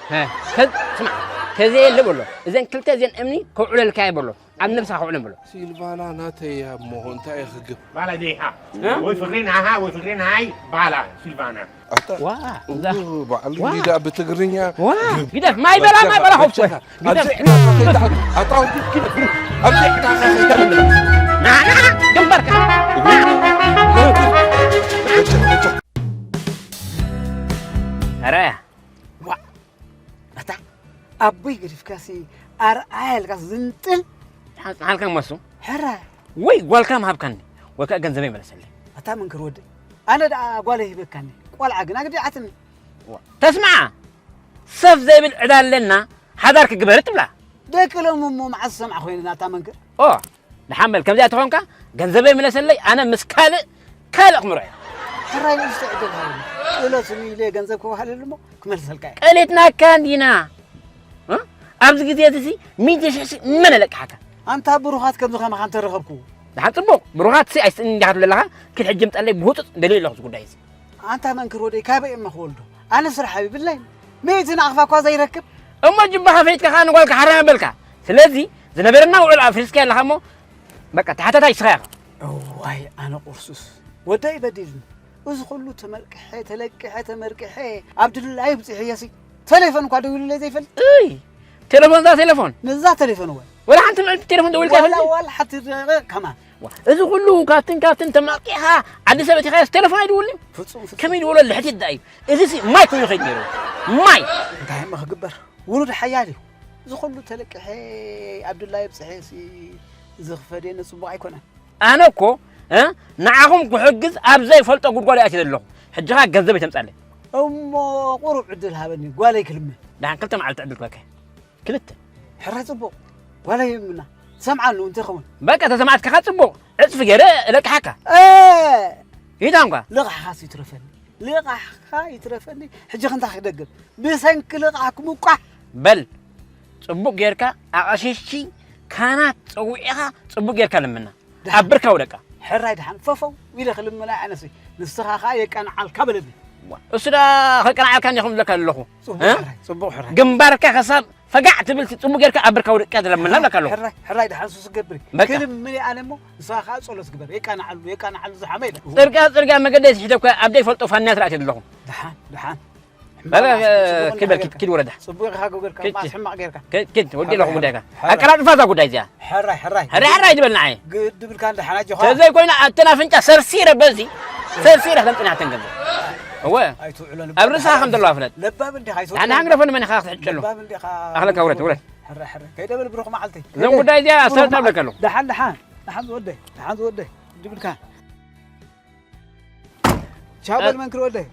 ሀ፣ ከ- ስማ፣ ከዘየለ በሎ። እዘን ክልተ እዘን እምኒ ከውዕለልካ እየ በሎ። ኣብ ነብስኻ ከውዕለን በሎ። ሲልቫና ናተይ እያ እሞ እንታይ እየ ክግብ? ባላ ዲኻ ወይ ፍቅሪ ናሃ ወይ ፍቅሪ ናሃይ ባላ ሲልቫና። ኣታ ዋ፣ እዛ- እው፣ ባዕሉ ዋ። ሊዳ ብትግርኛ ዋ፣ ግደፍ፣ ማይ በላ፣ ማይ በላ፣ ሆፍ፣ ግደፍ። ኣብዚ ዕዳጋ ከይትኣቱ፣ ኣታ ኣብዚ ግደፍ፣ ኣብዚ ዕዳጋ ከይትኣቱ። ና፣ ና፣ ግንባርካ። ኧረ፣ ዋ፣ ኣታ ኣቦይ ገዲፍካሲ ኣርኣያ ኢልካ ዝንጥል ሓ- ሓልካ መሱ። ሕራይ። ወይ ጓልካ ምሃብካኒ፣ ወይ ከዓ ገንዘበይ መለሰለይ። ኣታ መንክር ወደይ፣ ኣነ ደኣ ጓለይ ሂበካኒ፣ ቆልዓ ግና ግዲዓትኒ። ተስማዓ፣ ሰፍ ዘይብል ዕዳ ኣለና፣ ሓዳር ክግበር ትብላ። ደቂ ሎሚ እሞ መዓስ ዝሰምዓ ኮይነን ኣታ መንክር? ኦ፣ ደሓን በል፣ ከምዚኣ ተኾንካ ገንዘበይ ምለሰለይ፣ ኣነ ምስ ካልእ፣ ካልእ ክምርዖ እየ። ሕራይ ንእሽቶ ዕድል ሃበኒ። ጥሎት ኢለ ገንዘብ ክወሃለሉ እሞ ክመልሰልካ እየ። ቀሊትናካ እንዲና። እ? ኣብዚ ግዜ እዚ ሲ ሚእቲ ሽሕ ሲ መን ኣለቅሓካ? ኣንታ ብሩኻት ከምዚ ከማኻ እንተረኸብኩ። ደሓን ጽቡቕ፣ ብሩኻት ሲ ኣይስእን እንዲኻ ትብል ኣለኻ፣ ግን ሕጂ ምጸለይ ብህጹጽ ደልየ ኣለኹ እዚ ጉዳይ እዚ። ኣንታ መንክር ወደይ ካበይ እሞ ክወልዶ? ኣነ ስራሕ ይብለይ። ሚእቲ ናቕፋ እኳ ዘይረክብ። እሞ ጅባኻ ፈይጥካ ከኣ ንጓልካ ሓራም በልካ። ስለዚ ዝነበረና ውዕል ኣፍሪስካ ኣለኻ እሞ በቃ ተሓታታይ ንስኻ ኢኻ። እዋይ ኣነ ቁርሱስ ወደይ በዲልኒ። እዚ ኩሉ ተመልቅሐ ተለቅሐ ተመርቅሐ ኣብ ድላዩ ብፅሕየሲ ተሌፎን እኳ ደዊሉለይ ዘይፈልጥ። እይ ቴሌፎን እዛ ቴሌፎን ነዛ ተሌፎን እወ ወላ ሓንቲ ምዕልቲ ቴሌፎን ደዊልካ ዋላ ይፈልጥ? ዋላ ሓንቲ ደቂቕ ከማን ዋ፣ እዚ ኩሉ ካብትን ካብትን ተማቂኻ ዓዲ ሰብ እቲኻዮስ ቴሌፎን ኣይድውልን? ፍጹም ፍጹም ከመይ ድውሎ ልሕቲት ደኣ እዩ። እዚ ሲ ማይ ኮይኑ ከይድ ነይሩ። ማይ እንታይ እሞ ክግበር ውሉድ ሓያል እዩ። እዚ ኩሉ ተለቅሐ ኣብ ድላዩ ብፅሐሲ ዝኽፈደኒ ፅቡቕ ኣይኮነን። ኣነ እኮ እ ንዓኹም ክሕግዝ ኣብ ዘይፈልጦ ጉድጓድ ኣትየ ዘለኹ። ሕጂ ኸኣ ገንዘብ ኣይተምጻለይ። እሞ ቁሩብ ዕድል ሃበኒ ጓለይ ክልምን። ደሓን ክልተ መዓልቲ ዕድል ክበካ። ክልተ። ሕራይ ጽቡቕ። ጓለይ ይምና። ትሰምዓሉ እንተኸውን። በቃ ተሰማዕትካ ኸኣ ጽቡቕ። ዕጽፊ ገይረ እለቅሓካ። እ ይታ እንኳ። ልቓሕኻስ ይትረፈኒ። ልቓሕኻ ይትረፈኒ። ሕጂ ክንታ ክደግም። ብሰንኪ ልቓሕኩም እኳ። በል ጽቡቕ ጌርካ ኣቐሽሽቲ ካህናት ጸዊዕኻ ጽቡቕ ጌርካ ልምና። ኣብ ብርካ ውደቃ። ሕራይ ደሓን ፈፈው ኢለ ክልምና ኣነሲ ንስኻ ኸኣ የቀንዓልካ በለኒ። እሱ ዳ ከቀንዓልካ እንዲኹም ዝብለካ ኣለኹ። ጽቡቕ እ? ሕራይ፣ ጽቡቕ ሕራይ። ግንባርካ ከሳብ ፈጋዕ ትብል ሲ ጽቡቕ ጌርካ ኣብ ብርካ ውደቃ ዝለምና ዝብለካ ኣለኹ። ሕራይ፣ ሕራይ ደሓን ሱስ ገብር። በቃ። ክልምን ኣነ እሞ ንስኻ ኸኣ ጸሎት ግበር። የቀንዓሉ፣ የቀንዓሉ ዝሓመ ኢለ። ጽርግያ፣ ጽርግያ መገዲ ሲሒደካ ኣብ ዘይፈልጦ ፋንያ ትረኣት ኣለኹ። ደሓን፣ ደሓን። በቃ፣ ኪድ በል፣ ኪድ፣ ኪድ ወረዳ። ጽቡቕ ኢኻ ገበርካ፣ ኪድ፣ ማስ ኪድ። ሕማቕ ጌርካ። ኪድ፣ ኪድ፣ ወዲ ኣለኹ ጉዳይካ። ሕራይ፣ ኣቀላጥፋ እዛ ጉዳይ እዚኣ። ሕራይ፣ ሕራይ። ሕራይ፣ ሕራይ ትበልና ዓየ። ግድ ብልካ እንደ ሓናጆኻ። ተዘይኮይኑ ኣተናፍንጫ ሰርሲረ በዚ፣ ሰርሲረ ከምጽናሕተን ገንዘብ። እወ። ኣይትውዕሎ ኣብ ርእስኻ ከም ዘለዋ ፍለጥ። ለባም እንዲኻ ኣይትውዕሎ። ንሓን ግደፎ ንመን ኢኻ ክትሕጨሉ? ለባም እንዲኻ። ኣኽለካ ውረድ፣ ውረድ። ሕራይ፣ ሕራይ። ከይደ በል ብሩኽ መዓልቲ። እዞም ጉዳይ እዚኣ ኣሳልጣ እብለካ ኣለኹ። ደሓን፣ ደሓን። ደሓን ዝወደይ፣ ደሓን ዝወደይ። ግድ ብልካ። ቻው በል መንክር ወደይ።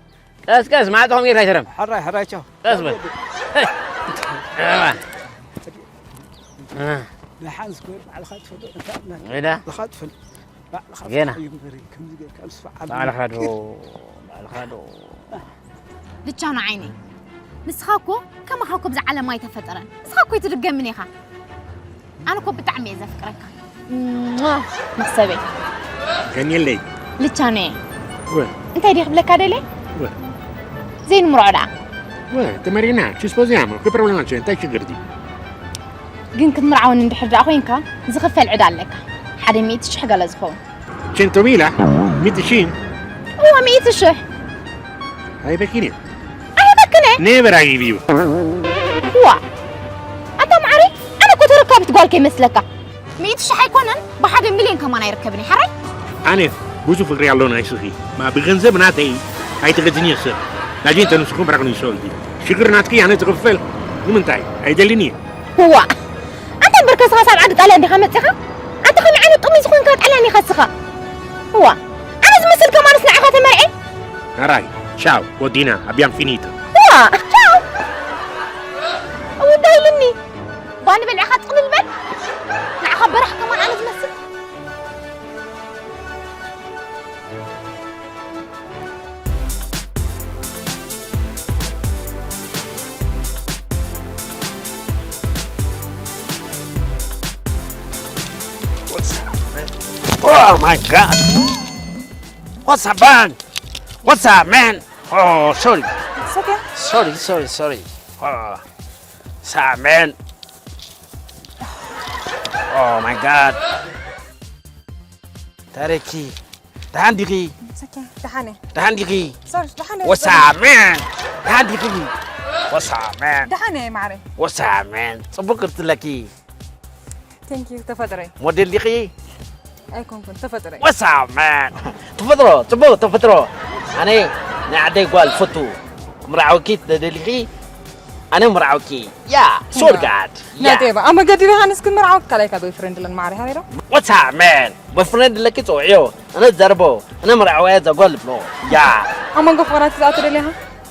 ቀስ ቀስ ማዕጾ ከም ጌርካ ይሰረም። ሕራይ ሕራይ ቻው። ቀስ በል። ደሓን ስኮር ባዕልኻ ትፈልጦ እንታይ ኣምላክ። ሜዳ። ባዕልኻ ትፈልጥ። ባዕልኻ ገና። ትፈልጥ እዩ እምበር ከምዚ ጌርካ ምስ በዓል ባዕልኻ ዶ፣ ባዕልኻ ዶ። ልቻኖ ዓይነይ፣ ንስኻ እኮ ከማኻ እኮ ብዛ ዓለም ኣይተፈጠረን። ንስኻ እኮ ኣይትድገምን ኢኻ። ኣነ እኮ ብጣዕሚ እየ ዘፍቅረካ። ሟ! መኽሰበይ። ከኒለይ። ልቻኖየ። ወ። እንታይ ድየ ክብለካ ደልየ? ወ። ዘይንምርዖ ደኣ። ወ፣ ተመሪና፣ ci sposiamo, che problema c'è? እንታይ ችግር ድዩ? ግን ክትምርዓወኒ እንድሕር ደኣ ኮይንካ፣ ዝኽፈል ዕዳ ኣለካ። ሓደ ሚእቲ ሽሕ ገለ ዝኸውን። Centomila? ሚእቲ ሺህ? እወ፣ ሚእቲ ሽሕ። ኣይበኪን እየ። ኣይበክነ ኔቨር ኣጊቭ ዩ ዋ ኣታ ማዕረይ ኣነ እኮ ተረካቢት ጓል ከይመስለካ። ሚእቲ ሽሕ ኣይኮነን ብሓደ ሚልዮን ከማን ኣይርከብን እዩ ሓራይ። ኣነ ብዙ ፍቅሪ ኣሎ ናይ ስኺ ማ ብገንዘብ ናተይ ኣይትገዝን እየ ሰብ ናጂ እንተ ንስኹም ራኽኒ ሰልዲ ሽግር ናትኪ ኣነ ትኽፈል ንምንታይ ኣይደልን እየ። ዋ ኣንተ እምበር ከስኻ ሳብ ዓዲ ጣልያን ዲኻ መጺኻ? ኣንተ ከመይ ዓይነት ጥሙይ ዝኾንካ ጣልያን ኢኻ ስኻ? ዋ ኣነ ዝመስል ከማንስ ንዓኻ ተመርዔ? ሕራይ ቻው ወዲና ኣብያም ፊኒቶ። ዋ ቻው ውዳ ኢልኒ ባኒ በልዕኻ ጥቕልል በል ንዓኻ በራሕ ከማን ኣነ ዝመስል Oh my god! What's up, man? What's up, man? Oh, sorry. It's okay. Sorry, sorry, sorry. Oh, what's up, man? Oh my god. ታረኪ ደሓን ዲኺ? It's okay. ደሓነ። ደሓን ዲኺ? Sorry, ደሓነ። What's up, man? ደሓን ዲኺ? What's up, man? ደሓነ ማዕረ። What's up, man? ጽቡቅ ክትለኪ Thank you ተፈጥረ። ሞዴል ዲኺ? ኣይኮንኩን ተፈጥረ። What's up, man? ተፈጥሮ ጽቡቅ ተፈጥሮ። ኣነ ናይ ዓደይ ጓል ፈቱ ምርዓውኪ ተደሊኺ ኣነ ምርዓውኪ ያ ሶርጋድ ያ ናቴባ ኣብ መገዲ ዮሃንስ ክንምርዓወት ካልኣይካ ቦይፍሬንድ ለን ማዕረ ሃሪሮ What's up, man? ቦይፍሬንድ ለኪ ጽውዕዮ። ኣነ ዘርቦ። ኣነ ምርዓወያ ዘጓል ብሎ። ያ ኣብ መንጎ ፍቕራት ክትኣቱ ደሊኻ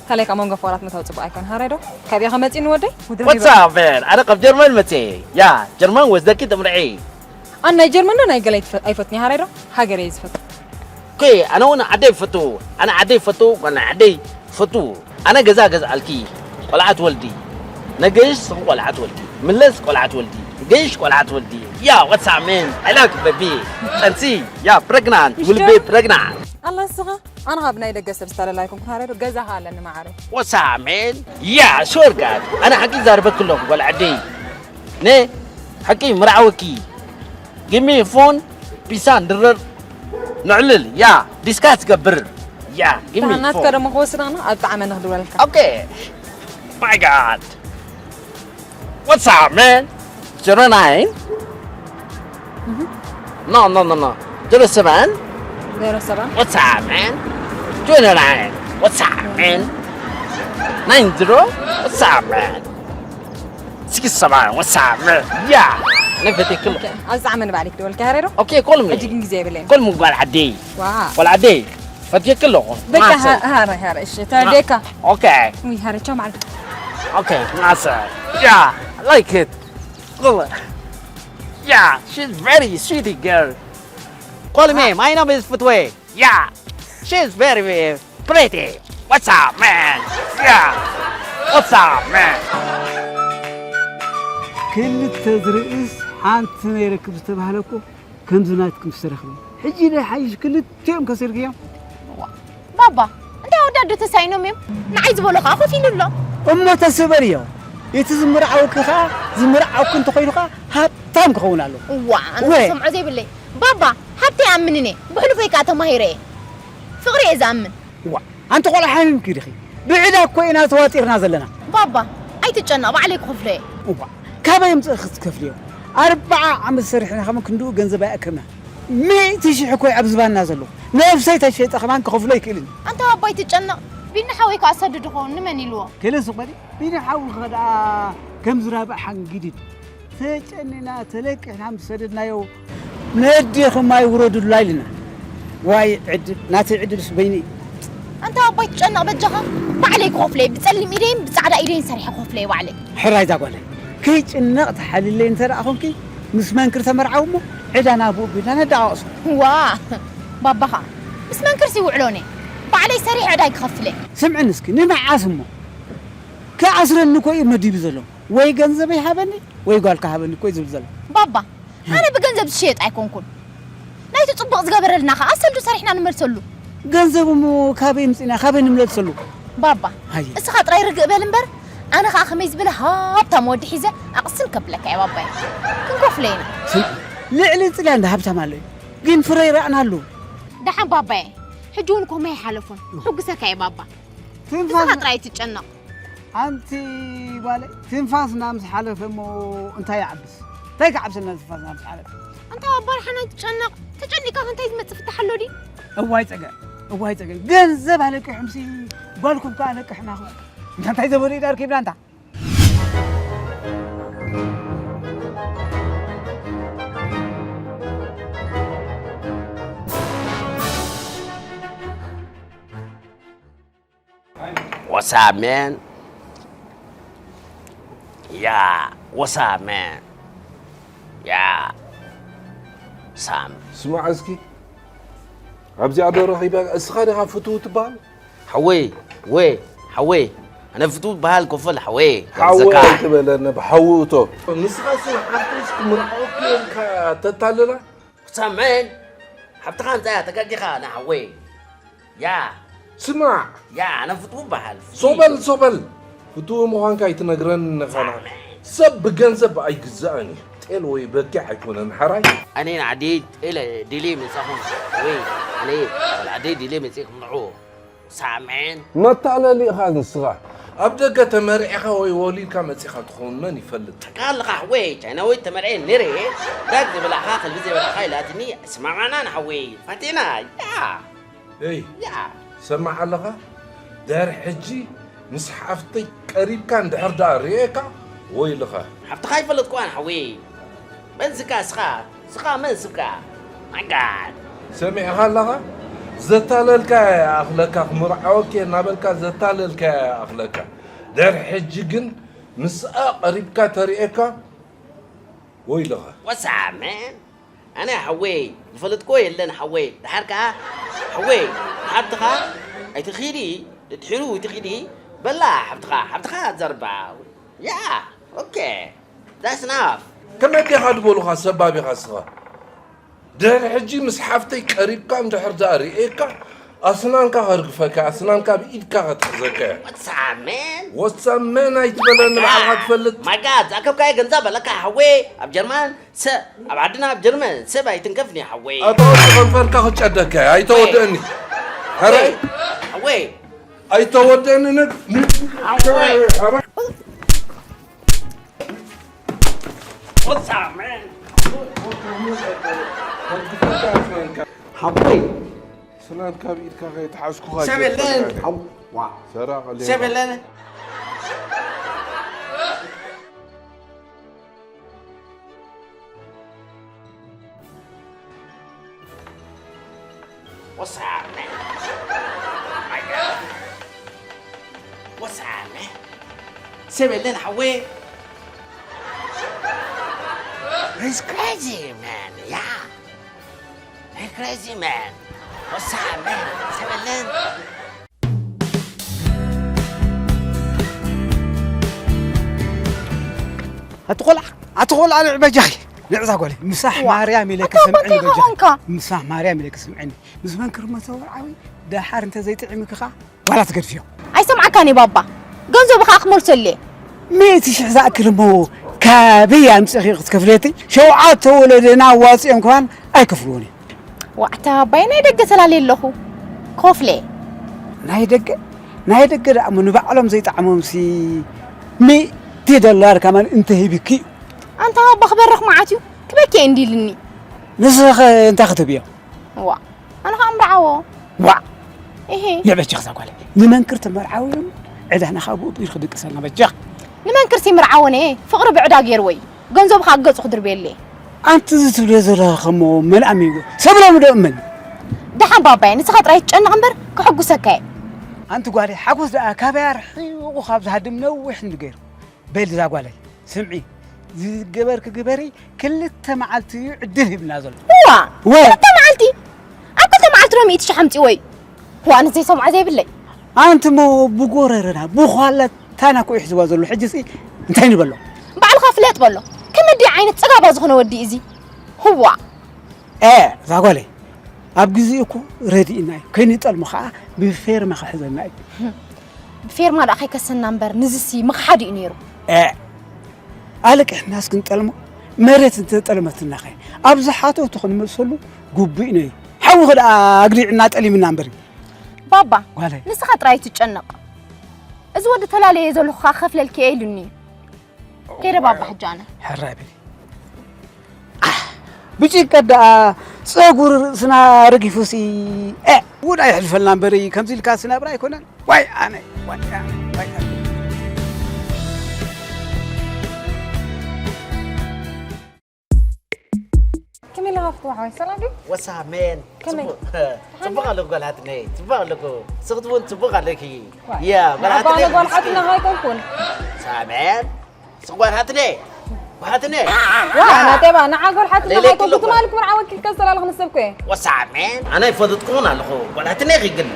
ካልኣይካ መንጎ ፍቕራት ምታው ጽቡቅ ኣይኮን ሃረዶ ካብያ ከመጺ ንወደይ ውድር What's up, man? ኣነ ካብ ጀርመን መጽ ያ ጀርመን ወስደኪ ትምርዒ ኣን ናይ ጀርመን ዶ ናይ ገላይ ኣይፈትኒ ሃረዶ ሃገር እየ ዝፈት ኮይ ኣነ እውን ዓደይ ፈቱ ኣነ ዓደይ ፈቱ ጓል ዓደይ ፈቱ ኣነ ገዛ ገዝኣልኪ ቆልዓ ትወልዲ ነገሽ ስኹ ቆልዓ ትወልዲ ምለስ ቆልዓ ትወልዲ ገሽ ቆልዓ ትወልዲ ያ ወትሳ ሜን I love you baby ጠንሲ ያ pregnant will be pregnant ኣላ ስኻ ኣነ ካብ ናይ ደገ ሰብ ዝተለላይኩም ክናረዶ ገዛኻ ኣለኒ ማዓረ ወትሳ ሜን ያ ሶር ጋድ ኣነ ሓቂ ዛርበክ ኣለኹ ጓል ዓደይ ነ ሓቂ ምርዓወኪ give me phone ፒሳ ንድረር ንዕልል ያ ዲስካስ ገብር ያ give me ናትካ phone ደሞ ክወስድ ኣነ ኣብ ጣዕመ ንክድወለልካ okay my god what's up man zero nine no no no no zero seven ዜሮ ሰባ what's up man twenty nine what's up man nine zero what's up man six seven what's up man yeah ነፈቴ ክሎ ኣብ ጣዕመ ንባዕሊ ክድወልካ ያሬዶ okay call me ሕጂ ግን ግዜ የብለይን call me ጓል ዓደይ ዋ ጓል ዓደይ ፈትየኪ ኣለኹ በቃ ማሰ ሃረ ሃረ እሺ ተደካ okay ዊ ሃረ ቻው ማለት okay ማሰ yeah I like it cool yeah she's very sweet girl call me my name is ፍትወይ yeah she's very pretty what's up man yeah what's up man ክልተ ዝርእስ ሓንቲ ነይረክብ ዝተባህለ እኮ ከምዚ ናትኩም ዝተረኽበ ሕጂ ናይ ሓይሽ ክልቲኦም ከሲርክዮም ባባ እንታይ ወዳዱ ተሳይኖም እዮም ንዓይ ዝበሎ ከዓ ኮፍ ኢሉ ኣሎ እሞ ተስበርዮ እቲ ዝምርዓውኪ ከዓ ዝምርዓውኪ እንተኮይኑ ከዓ ሃብታም ክኸውን ኣሎ እዋ ኣነ ወይ። ሰምዖ ዘይብለይ ባባ ሃብቲ ይኣምንን እየ ብሕሉፈይ ከዓ ተማሂረ እየ ፍቕሪ እየ ዝኣምን ዋ ኣንቲ ቆልዓ ሓሚምኪ ዲኺ ብዕዳ እኮ ኢና ተዋጢርና ዘለና ባባ ኣይትጨነቕ ባዕለይ ክኸፍሎ እየ እዋ ካበይ ምፅእ ክትከፍልዮ ኣርባዓ ዓመት ሰሪሕና ከመ ክንድኡ ገንዘብ ኣይኣከብና ሚእቲ ሽሕ እኮ ኣብ ዝባና ዘሎ ነብሰይ ተሸጠ ከማን ክኸፍሎ ኣይክእልን ኣንታ ባባ ኣይትጨነቕ ቢኒ ሓወይ ከዓ ሰዱ ድኸውን ንመን ኢልዎ ከለ ሱቕ በሊ ቢኒ ሓውኸ ደኣ ከም ዝራብእ ሓንጊዲድ ተጨኒና ተለቂሕና ምስ ሰደድናዮ ነዴኹም ኣይውረዱላ ኢልና ዋይ ዕድል ናተይ ዕድልስ በይነይ ኣንታ ኣባይ ትጨነቕ በጃኻ ባዕለይ ክኸፍለይ ብፀሊም ኢደይን ብፃዕዳ ኢደይን ሰሪሐ ክኸፍለይ ባዕለይ ሕራይ እዛ ጓለይ ከይጭነቕ ተሓልለይ እንተ ደኣ ኾንኪ ምስ መንክር ተመርዓው እሞ ዕዳና ብኡ ቢልና ነደቓቕሶ ዋ ባባኻ ምስ መንክርሲ ይውዕሎኒ ባዕለይ ሰሪሕ ዕዳይ ክኸፍለይ ስምዕኒ እስኪ ንመዓስ እሞ ክኣስረኒ እኮ እዩ መዲቡ ዘሎ ወይ ገንዘበይ ሃበኒ ወይ ጓልካ ሃበኒ እኮ እዩ ዝብል ዘሎ ባባ ኣነ ብገንዘብ ዝሽየጥ ኣይኮንኩን ናይቲ ፅቡቕ ዝገበረልና ከዓ ሰልዱ ሰሪሕና ንመልሰሉ ገንዘብ እሞ ካበይ ምፅና ካበይ ንምለልሰሉ ባባ ሃየ እስኻ ጥራይ ርግእ በል እምበር ኣነ ከዓ ከመይ ዝበለ ሃብታም ወዲ ሒዘ ኣቕስን ከብለካ እየ ባባይ ክንከፍሎ ኢና ስምዒ ልዕሊ ፅልያ እንዳ ሃብታም ኣሎ እዩ ግን ፍረ ይረኣና ኣሉ ደሓን ባባየ ሕጂ እውን ኮማ ይሓለፉን ሕጉሰካ እየ ባባ ትንፋስ ንስኻ ጥራይ ትጨነቕ። ኣንቲ ጓለይ፣ ትንፋስና ምስ ሓለፈ እሞ እንታይ ይዓብስ? እንታይ ክዓብሰና ትንፋስና ምስ ሓለፈ? ኣንታ ኣባርሓና ትጨነቕ። ተጨኒቕካ ከ እንታይ ዝመጽእ ፍታሕ ኣሎ ድዩ? እዋይ ጸገም፣ እዋይ ጸገም። ገንዘብ ኣለቂሖምሲ ጓልኩም ከኣ ኣለቅሕና ኸ። እንታ እንታይ ዘበሉ ይዳር ኪብላ እንታ። What's up, man? Yeah, what's up, man? Yeah. Sam. ስማዕ እስኪ፣ ኣብዚኣ ዶ ረኺበ? እስኻ ዲኻ ፍትው ትበሃል? ሓወይ፣ ወይ፣ ሓወይ፣ ኣነ ፍትው በሃል ኮፈል ሓወይ፣ ሓወይ ከምዘካ። ኣይትበለኒ፣ ብሓዊ እቶ። ንስኻ ስም ሓፍተይስ ክምርዓወኪ ኢልካ ተታልላ? ሳሜን፣ ሓብትኻ ኣምጻያ፣ ተጋጊኻ፣ ኣነ ሓወይ። ያ። ስማዕ። ያ፣ ኣነ ፍትው በሃል፣ ፍትው። ሶበል፣ ሶበል። ፍትው ምዃንካ ኣይትነግረን ኢኻ። ሳሜን። ሰብ ብገንዘብ ኣይግዛእን እዩ። ጤል ወይ በጊዕ ኣይኮነን፣ ሓራይ። ኣነ ንዓዲ ጤል ድልየ መጻኹም፣ ወይ ኣነ ዓዲ ድልየ መጺኹም ንዑ። ሳሜን። መታለሊ ኢኻ ንስኻ። ኣብ ደገ ተመርዒኻ ወይ ወሊድካ መጺኻ ትኸውን መን ይፈልጥ? ተቃልኻ ሓወይ፣ ቻይናዊት ተመርዒ ነይረ። ዳግ ዘይበላዕኻ፣ ከልቢ ዘይበላዕኻ ኢላትኒ፣ ኣይሰማማዕናን ሓወይ። ፋቴና፣ ያ። ኤይ፣ ያ። ሰማዕ ኣለኻ? ድሕሪ ሕጂ ምስ ሓፍተይ ቀሪብካ እንድሕር ደኣ ርእየካ፣ ወይልኻ። ሓፍትኻ ኣይፈለጥኩዋን ሓወይ። መን ስካ እስኻ? እስኻ መን ስብካ? My God! ሰሚዕኻ ኣለኻ? ዘታለልካ ይኣኽለካ፣ ክምርዓወኪ እናበልካ ዘታለልካ ይኣኽለካ። ድሕሪ ሕጂ ግን ምስኣ ቀሪብካ ተርእየካ፣ ወይልኻ። What's up, man? ኣነ ሓወይ፣ ዝፈለጥክዎ የለን ሓወይ። ደሓር ከኣ ሓወይ፣ ሓብትኻ ኣይትኺዲ፣ ድድሕሩ ይትኺዲ፣ በላ ሓብትኻ፣ ሓብትኻ ዘርባ። ያ፣ ኦኬ። That's enough. ከመይ ዲኻ ዝበሉኻ ሰባብ ኢኻ እስኻ? ድሕሪ ሕጂ ምስ ሓፍተይ ቀሪብካ እንድሕር ደኣ ርእየካ፣ ኣስናንካ ከርግፈካ፣ ኣስናንካ ብኢድካ ከትሕዘካ እየ። What's up, man? What's up, man? ኣይትበለኒ፣ ባዕልኻ ትፈልጥ። My God፣ ዝኣከብካዮ ገንዘብ ኣለካ ሓወይ፣ ኣብ ጀርመን፣ ሰ-፣ ኣብ ዓድና ኣብ ጀርመን ሰብ ኣይትንከፍኒ ሓወይ። ኣታ ወዲ ከንፈርካ ክጨደካ እየ፣ ኣይተወድአኒ። ሕራይ። ሓወይ። ኣይተወደኒ ን-፣ ን-፣ ሓወይ። ሓወይ። What's up, man? ሓወይ። ስናን ካብ ኢድካ ከይተሓዝኩኻ ሰብ የለን። ጀመርካ። ሓው-፣ ዋ። ሰራቕ ሌባ። ሰብ የለን። What's up, man? My God. What's up, man? ሰብ የለን ሓወይ። He's crazy, man. Yeah. He's crazy, man. What's up, man? ሰብ የለን። ኣቲ ቆልዓ፣ ኣቲ ቆልዓ፣ ንዕ በጃኺ፣ ንዕ እዛ ጓለይ፣ ምሳሕ ዋ፣ ማርያም ኢለኪ ኣታ ስምዕኒ ኣቦ እንታይ በጃኺ። ኾንካ? ምሳሕ ማርያም ኢለኪ ስምዕኒ። ምስ መንክር መተወርዓዊ ደሓር እንተ ዘይጥዕምኪ ኸዓ ዋላ ትገድፍዮ። ኣይሰምዓካን እየ ባባ። ገንዘቡ ኸዓ ክመልሰሉ እየ። ሚእቲ ሽሕ ዝኣክል እሞ ካበይ ኣምፂእኺ ክትከፍልየትይ? ሸውዓተ ወለደና ኣዋፂኦም ከማን ኣይከፍልዎን እዮም። ዋዕታ ኣባይ ናይ ደገ ሰላሌ ኣለኹ። ኮፍሌ። ናይ ደገ፣ ናይ ደገ ደኣ እሞ ንባዕሎም ዘይጠዓሞምሲ ሚእቲ ዶላር ከማን እንተሂብኪ እዩ። ኣንታ ኣባ ክበርኽ መዓት እዩ። ክበኪ እየ እንዲልኒ። ንስኺ እንታይ ክትብዮ? ዋ፣ ኣነ ኸኣ እምርዓዎ። ዋ! እሄ። ንዕበችኽ እዛ ጓለይ። ንመንክር ተመርዓዊ እዮም። ዕዳና ኸኣ ብኡ ቢል ክድቅሰልና በጃኽ። ንመንክርሲ ምርዓወነ፣ ፍቕሪ ብዕዳ ገይርዎ እዩ። ገንዘቡ ኸኣ ገጹ ክድርበየለ። ኣንቲ እዚ ትብልዮ ዘለኺ እሞ መን ኣሚንዎ? ሰብ ሎሚ ዶ እመን? ደሓን ባባየ፣ ንስኻ ጥራይ ትጨነቕ እምበር፣ ከሐጉሰካ እየ። ኣንቲ ጓለይ፣ ሓጎስ ደኣ ካበይ ኣርሒቑ ካብ ዝሃድም ነዊሕ እንዲ ገይሩ። በል እዛ ጓለይ፣ ስምዒ፣ ዝገበርኪ ግበሪ፣ ክልተ መዓልቲ እዩ ዕድል ሂብና ዘሎ። እዋ፣ ወ- ክልተ መዓልቲ? ኣብ ክልተ መዓልቲ ዶ ሚእቲ ሽሕ ኣምጺእዎ እዩ? ዋእ፣ ኣነ ዘይሰምዖ ዘይብለይ። ኣንቲ እሞ ብጎረረና፣ ብዃላታና እኮ እዩ ሒዝዋ ዘሎ። ሕጂሲ እንታይ ንበሎ? ባዕልኻ ፍለጥ በሎ። ከመይ ድዩ ዓይነት ጽጋባ ዝኾነ ወዲ እዚ? ህዋ። ኤ፣ እዛ ጓለይ፣ ኣብ ግዜኡ እኮ ረዲእና እዩ። ከይንጠልሞ ኸዓ ብፌርማ ክሕዘና እዩ። ብፌርማ ደኣ ከይከሰና እምበር፣ ንዝሲ ምኽሓድ እዩ ነይሩ። ኤ፣ ኣልቂሕናስ ክንጠልሞ፣ መሬት እንተጠልመትናኸ፣ ኣብ ዝሓተቱ ክንመልሰሉ ግቡእ እዩ ነይሩ። ሓውኺ ደኣ ኣግዲዕና ጠሊምና እምበር። ባባ፣ ጓለይ። ንስኻ ጥራይ ትጨነቕ። እዚ ወዲ ተላለየ ዘለኹ ከኣ ክኸፍለልኪ እየ ኢሉኒ። ከይደ ባባ ሕጂ ኣነ። ሕራይ በሊ። ብጭንቀት ደኣ ጸጉሪ ርእስና ረጊፉሲ፣ እ፣ ጉድ ኣይሕልፈልና እምበሪ፣ ከምዚ ኢልካሲ ናብራ ኣይኮነን። ዋይ ኣነ፣ ዋይ ኣነ፣ ዋይ ኣነ። ከመይ ኣለኻ ፍትዋ ሓወይ? ሰላም ድዩ? What's up, man? ከመይ? ጽቡቕ፣ ጽቡቕ ኣለኹ ጓል ሓትነይ፣ ጽቡቕ ኣለኹ። ስኽቲ እውን ጽቡቕ ኣለኪ። ዋይ። ያ፣ ጓል ንዓኻ ሓትነይ ኣነ ጓል ሓትነኻ ኣይኮንኩን። ሳሜን፣ ጽቡቕ ጓል ሓትነይ፣ ጓል ሓትነይ። ዋ፣ ናቴባ፣ ንዓ ጓል ሓትነኻ ለይለይ ኣይኮንኩን። ክልኹ። ትማሊ ክምርዓወኪ ኢልካ ዝተላለኽኒ ሰብ እኮ እየ። What's up, man? ኣነ ኣይፈለጥኩኹን ኣለኹ። ጓል ሓትነይ ኢኺ ግን።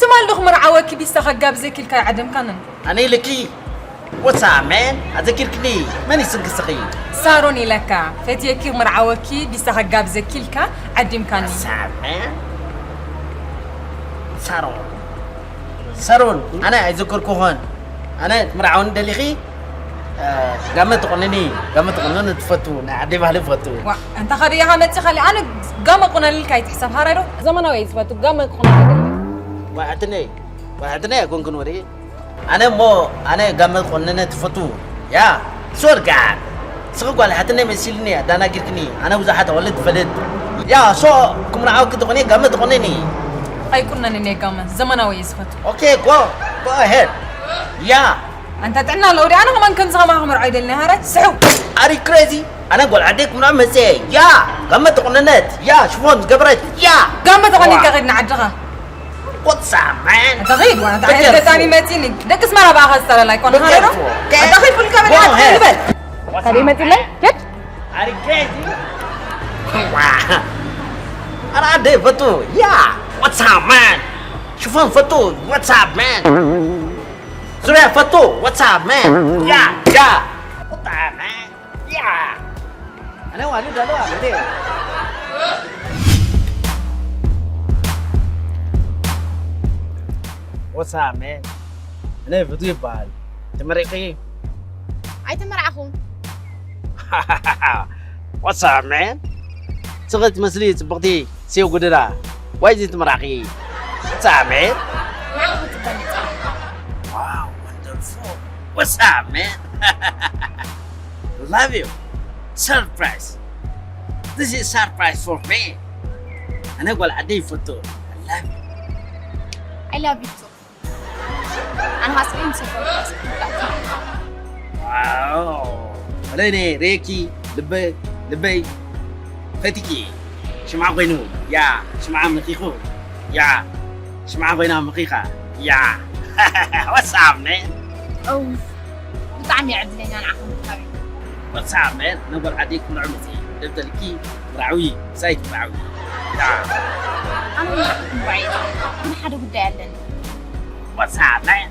ትማሊ ዶ ክምርዓወኪ ቢሳ ከጋብዘኪ ኢልካ ይዓደምካንን? ኣነ ኢለኪ። What's up, man? ኣዘኪርክኒ? መን እዩ ስንክስኺ? ሳሮን ኢለካ። ፈትየኪ ክምርዓወኪ ቢሳ ከጋብዘኪ ኢልካ ዓዲምካኒ። What's up, man? ሳሮን። ሳሮን፣ ኣነ ኣይዘከርኩኽን። ኣነ ትምርዓውኒ ደሊኺ? እ፣ ጋመ ትቑንኒ፣ ጋመ ትቑንኒ ትፈቱ፣ ናይ ዓደይ ባህሊ ትፈቱ። ዋ፣ እንታ ካበይ ኢኻ መጺኻ? ኣነ ጋመ ቁነኒ ኢልካ ኣይትሕሰብ፣ ሃራይ ዶ? ዘመናዊ እየ ዝፈቱ፣ ጋመ ክቑነኒ ኣይደልን። ዋ፣ ኣትነይ፣ ዋ፣ ኣትነይ ኣይኮንክን ወደ። ኣነ እሞ፣ ኣነ ጋመ ትቑንኒ ትፈቱ። ያ፣ ስወር ጋድ። ስኺ ጓል ሓትነይ መሲልኒ፣ ኣዳናጊርክኒ። ኣነ ብዙሓት ኣዋልድ ትፈልጥ። ያ፣ ሶ፣ ክምርዓወኪ ትኾኒ፣ ጋመ ትቑንኒ። ኣይቁነንን እየ ጋመ፣ ዘመናዊ እየ ዝፈቱ። ኦኬ፣ ጎ፣ ጎ ኣሄድ። ያ። ኣንታ ጥዕና ኣለዎ ድዩ? ኣነ ከማን ከምዚ ከማኻ ክምርዖ ኣይደልን፣ ሃረ፣ ስሑ። Are you crazy? ኣነ ጓል ዓደይ ክምርዖ መጽየ። ያ፣ ጋመ ተቆነነት። ያ፣ ሽፎን ዝገበረት። ያ። ጋመ ተቆኒንካ ዋ። ኸድና ዓድኻ። What's up, man? ኣንታ ኸይድ፣ ዋ፣ ኣንታ Be ኸይድ careful. ገጣሚ መጺኒ። ደቂ ኣስመራ ብኣኻ ዝጸለላ ኣይኮነ፣ Be ሃረ ዶ? Careful, okay? ኣንታ ኸይድ፣ ፍልካ በል፣ Go ዓድኻ ahead. ይበል። What's up, ካበይ መጺለይ? man? ኬድ? Are you crazy? ዋ። ኣረ ዓደይ ፈቱ። ያ። What's up, man? ሽፎን ፈቱ። What's up, man? ዙርያ ፈቱ። What's up, man? ያ፣ ያ። What's up, man? ያ። ኣነ ዋሉ ዳሎ ኣለ። What's up, man? ኣነ ፍቱ ይበሃል። ተመሪቂ? ኣይተመርዓኹን። What's up, man? ጽቕቲ መስሊ ጽብቕቲ ሴው ጉድራ። ዋይ እዚ ትምራኺ? What's up, man? ንዓኻ ክትበልጽ። Wow, wonderful. What's up, man? Love you. Surprise. This is surprise for me. ኣነ ጓል ዓደይ ይፈቱ። I love you. I love you too. ኣነ ኻስኪ ምስ ጓል ኻስኪ። ዋው። ወለኔ ሬኪ ልበይ ልበይ ፈቲኪ ሽምዓ ኮይኑ ያ ሽምዓ ምኺኹ ያ ሽምዓ ኮይና ምኺኻ ያ What's up, man? ኦ፣ ብጣዕሚ እየ ዕድለኛ ንዓኹም ምርካበይ። What's up, man? ነበር ዓዲ ክምርዖ መፅእ ደብተልኪ ምርዓዊ ሳይት ምርዓዊ ያ ኣነ ንዓኹም ምርዓይ ግን ሓደ ጉዳይ ኣለኒ። What's up, man?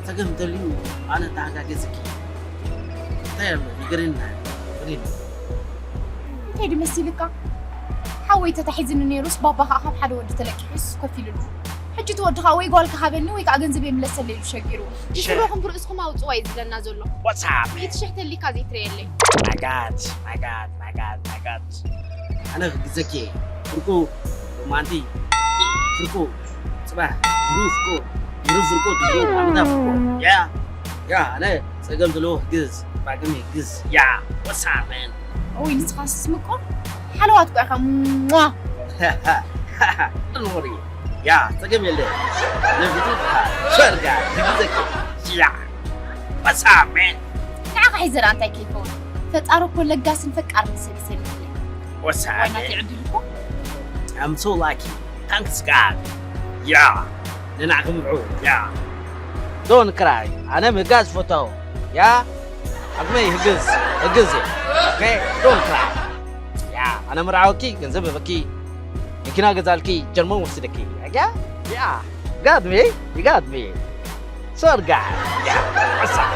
ጸገም እንተልዩ ኣነ ተሓጋገዝኪ። እንታይ ኣሎ? ንገረኒ፣ ንገረኒ። እንታይ ድመሲልካ? ሓወይ ተታሒዝኒ ነይሩስ ባባ ከኣ ካብ ሓደ ወዲ ተለቂሑስ ኮፍ ኢሉሉ። ሕጂ እቲ ወዲ ከኣ ወይ ጓልካ ሃበኒ ወይ ከኣ ገንዘበይ ምለሰለይ ኢሉ ሸጊሩ። ሽሕ። ንስሩኹም ብርእስኹም ኣውጽዋ እዩ ዝብለና ዘሎ። What's up? ሚእቲ ሽሕ ተሊካ ዘይትርእየለይ። My God, my God, my God, my God. ኣነ ክግዘኪ እየ። ፍርቁ፣ ማንቲ፣ ፍርቁ፣ ጽባሕ፣ ፍርቁ፣ ፍርቁ፣ ፍርቁ፣ ዓመታ ፍርቁ። ያ፣ ያ፣ ኣነ ጸገም ዘለዎ ክግዝ፣ ባቅሚ ክግዝ። ያ፣ what's up, man? ኦይ፣ ንስኻስ ምቁር ሓለዋ እኮ ኢኻ። ሟ! Don't worry. ያ፣ ጸገም የለ። ነፊቱ፣ ሸርጋ፣ ክግዘኪ። ያ፣ what's up, man? ንዓኻ ሒዘ ደኣ እንታይ ከይከውን? ፈጣሪ እኮ ለጋስን ፈቃርን ሰብ ይሰንየለይ። What's up, ዋይ፣ ናተይ man? ዕድል እኮ። I'm so lucky. Thanks God. ያ፣ ንናዕ ክምርዑ። ያ። Don't cry. ኣነ ምህጋዝ ፈታው። ያ፣ ዓቕመይ ህግዝ፣ ህግዝ እየ። Okay? Don't cry. ያ፣ ኣነ ምርዓወኪ፣ ገንዘብ ህበኪ፣ መኪና ገዛልኪ፣ ጀርመን ወስደኪ። ያ፣ ያ። God me, you got me. Sorry, guys. Yeah. What's up?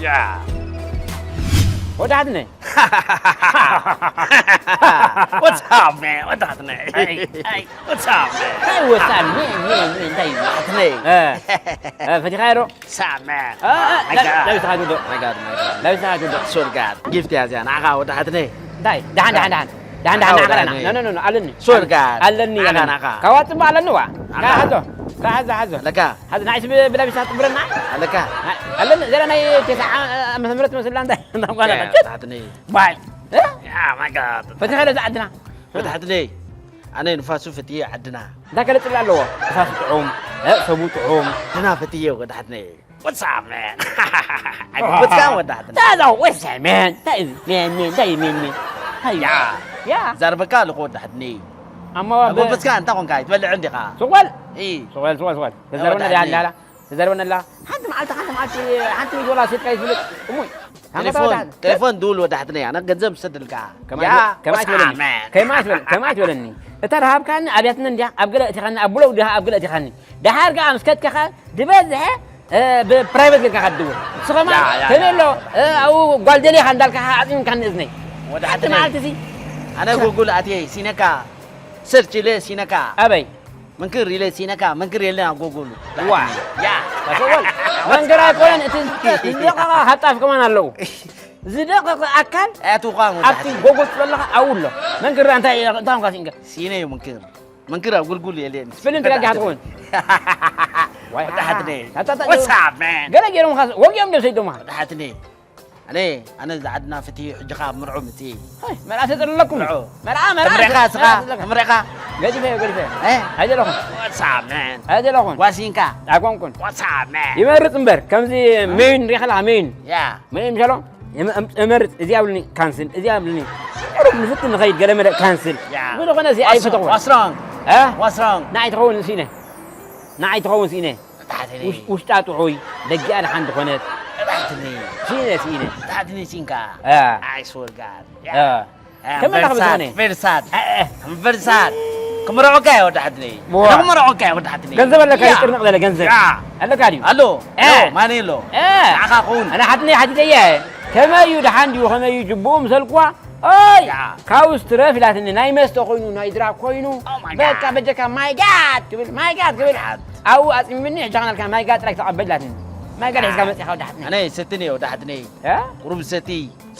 Yeah. ወዳሕትነ። What's up, man? ወዳሕትነ። ኣይ፣ ኣይ። What's up, man? እንታይ ወሳን? ምን፣ ምን፣ ምን፣ እንታይ እዩ? ወዳሕትነ። እ፣ እ፣ ፈቲኻዮ ዶ? What's up, man? እ፣ እ፣ Oh my God. ለቢስኻ ግዶ። My God, my God. ለቢስኻ ግዶ። Sorry, God. ጊፍት እያ እዚኣ ንዓኻ ወዳሕትነ። እንታይ? ደሓን፣ ደሓን፣ ደሓን። ደሓን ደሓን ንዓኻ ኣለኒ። ኖ ኖ ኖ ኣለኒ። ሶር ጋር ኣለኒ። ንዓኻ ኣለኒ። ንዓኻ። ካዋ ጽቡቕ ኣለኒ ዋ። ንዓኻ። ካዋ ሓዞ። ካዋ ሓዞ ሓዞ። ኣለካ። ሓዞ ንዓይስ ብላቢሳ ትብረና። ኣለካ። ኣለኒ ዘላ ናይ ተስዓ ዓመተ ምህረት መስላ እንታይ እንታይ ጓና ያ፣ ናቸው። ታትኒ። ባይ። እ? ያ፣ ማይ ጋድ። ፈቲኻ ለዛ ዓድና። ወዳሕትነይ፣ ኣነ ንፋሱ ፈትየ ዓድና። እንታይ ከለጽላ ኣለዎ? ንፋሱ ጥዑም፣ እ፣ ሰቡ ጥዑም። ዓድና ፈትየ ወዳሕትነይ። What's up, man? ኣይጎበዝካን ወዳሕትነይ። ታዛ፣ what's up, man? እንታይ እዩ? Man, man፣ እንታይ እዩ? Man, man። ሃያ። ያ። ያ። ዛርበካ ኣለኹ ወዳሕትነይ። ኣማ ዋ ብ- ኣይጎበዝካን እንታይ ኾንካ? ኣይትበልዕን ዲኻ? ሱቕ በል። ኢ። ሱቕ በል፣ ሱቕ በል፣ ሱቕ በል። ተዛረበና ወዳሕትነይ። ዲኣ ኣላ። ተዛረበና ኣላ። ሓንቲ መዓልቲ፣ ሓንቲ መዓልቲ፣ ሓንቲ ጎላ ሴትካ ይፍለጥ። እሙይ። ሓንቲ ቴሌፎን፣ ወዳሕትነይ። ቴሌፎን ድውል ወዳሕትነይ። ኣነ ገንዘብ ሰደልካ። ከማይ ያ። ትበ-፣ ከማይ ትበለኒ። ወሳመ። ከማይ ትበለኒ። ከማይ ትበለኒ። እታ ረሃብካኒ ኣብያትነ እንዲያ ኣብ ገለ እቲኻኒ፣ ኣብ ብለው ድሃ ኣብ ገለ እቲኻኒ። ደሓር ከኣ ምስ ከድካ ከኣ ዝበዝሐ፣ እ፣ ብፕራይቨት ጌርካ ከድውል። ንሱ ኸማ ያ፣ ያ፣ ከመይ ያ። ኣሎ፣ እ፣ ኣብኡ ጓል ደልየኻ እንዳልካ ኣጽሚምካኒ እዝነይ። ወዳሕትነይ። ሓንቲ መዓልቲ እዚ ኣነ ጉጉል ኣትየ ሲነካ፣ ሰርች ኢለ ሲነካ። ኣበይ? መንክር ኢለ ሲነካ፣ መንክር የለን ኣብ ጎጎሉ። ዋ። ያ። ተሰወል። መንክር ኣይኮነን፣ እቲ ዝደቀቐ ሃጣፍ ከማን ኣለዉ። ዝደቀቐ ኣካል ኣያቱ ኳን ኣብቲ ወዳሕቲ። ጎጎ ትበለኻ ኣብኡ ኣሎ። መንክር እንታይ፣ እንታይ ኾንካ ሲንከ? ሲነ እዩ መንክር። መንክር ኣብ ጉልጉል የለን። ስፕሊንት ጋጊ ሃትኾን። ዋይ፣ ወዳሕትኒ። ኣታ፣ ኣታ፣ What's up, man? ገለ ገይሮምኻ፣ ወጊኦም ዶ ሰይዶምኻ? ወዳሕትኒ። ኣነ፣ ኣነ ዝዓድና ፍትሒ ሕጂ ኸኣ ምርዖ ምጽኢ። ሃይ፣ መርዓ ተጠለኩም። ምርዖ። መርዓ፣ መርዓ፣ ተምሬኻ ስኻ፣ መርዓ ተጠለኩም። ተምሬኻ። ገዲፈዮ፣ ገዲፈዮ። እ? ኣይደለኹን። What's up, man? ኣይደለኹን። ዋሲንካ። ኣይኮንኩን። What's up, man? ይመርጽ እምበር፣ ከምዚ ሜን ሪኻ ኣለኻ፣ ሜን። ያ። ሜን ምሻሎ? ይመ-፣ እም-፣ እመርጽ፣ እዚ ኣብልኒ፣ ካንስል፣ እዚ ኣብልኒ። ቁሩብ ንፍትን ንኸይድ፣ ገለ መለ ካንስል። ያ። ብዝኾነ እዚ What's፣ ኣይፈተኹን። What's wrong? እ? What's wrong? ንዓይ ትኸውን ንሲነ። ንዓይ ትኸውን ሲነ። ታሕትኒ። ውሽ-፣ ውሽጣ ጥዑይ፣ ደጊኣ ደሓን ዝኾነት። ታሕትኒ። ሲነ፣ ሲነ። ታሕትኒ ሲንካ። እ። I swear God. እ። ያ። ከመይ ኢኻ ብዝኾነ? Very sad, very sad. እ፣ እ። Very sad. ክምረዖካ እየ ወዲ ሓትኒ። ዋ። ኣነ ክምረዖካ እየ ወዲ ሓትኒ። ገንዘብ ኣለካ ያ። ድዩ? ጥርንቕ ዘለ ገንዘብ። ያ። ኣለካ ድዩ? ኣሎ። እ። ኣሎ፣ ማን ኣሎ? እ። ንዓኻ ክውን። ኣነ ሓትኒ ሓቲተያ እየ። ከመይ እዩ ደሓን ድዩ? ከመይ እዩ ጅቡኡ ምሰልክዋ? ኦይ! ያ። ካብኡ ዝትረፍ ኢላትኒ፣ ናይ መስተ ኮይኑ፣ ናይ ድራግ ኮይኑ፣ Oh my በቃ God። በጀካ፣ "ማይ ጋድ!" ክብል፣ "ማይ ጋድ!" ክብል፣ God። ኣብኡ ኣጽሚምኒ፣ "ሕጂ ኸናልካ ማይ ጋድ ጥራይ ተቐበል" ኢላትኒ። ማይ ጋድ ሒዝካ መጺኻ ወዲ ሓትነይ። ኣነ ሰቲ ነየ ወዲ ሓትነይ። እ? ቁሩብ ሰቲ፣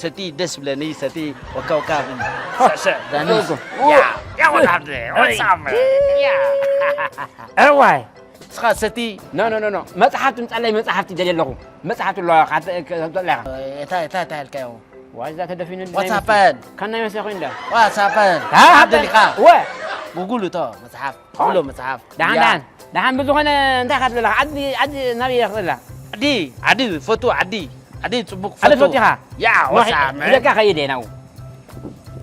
ሰቲ ደስ ብለኒ፣ ሰቲ ወካ ወካ ብል። ስዕ፣ ስዕ፣ ዳኒስ። እኮ፣ እኮ። ያ፣ ያ ወዲ ሓትነይ፣ ወሳም። ያ። እዋይ! ንስኻ ሰቲ ኖ፣ ኖ፣ ኖ፣ ኖ። መጽሓፍ ትምጻለይ፣ መጽሓፍቲ ደልየ ኣለኹ። መጽሓፍ ኣሎ፣ ካተ-፣ ከ-፣ ከምጽኣለይ ኢኻ። እታ፣ እታ፣ እታ ያልካዮ። ዋዛ ተደፊኑ እንደ What's ናይ happened? ካን ናይ መሰ ኮይኑ እንደ። What's happened? ሃ፣ መጽሓፍ ሃ፣ ደሊኻ? ወ። ጉጉል እቶ መጽሓፍ። ኦ። ጉሎ መጽሓፍ። ደሓን፣ ያ። ደሓን። ደሓን ብዝኾነ እንታይ ኢኻ ትብል ኣለኻ? ዓዲ፣ ዓዲ ናበይ ኢኻ ትብል ኣለኻ? ዓዲ፣ ዓዲ ፈቱ፣ ዓዲ። ዓዲ ጽቡቕ ዓዲ ፈቱ። ፈቱ ኢኻ? ያ፣ ኖ፣ ወሳ፣ መን? ሒዘካ ከይደ ናው።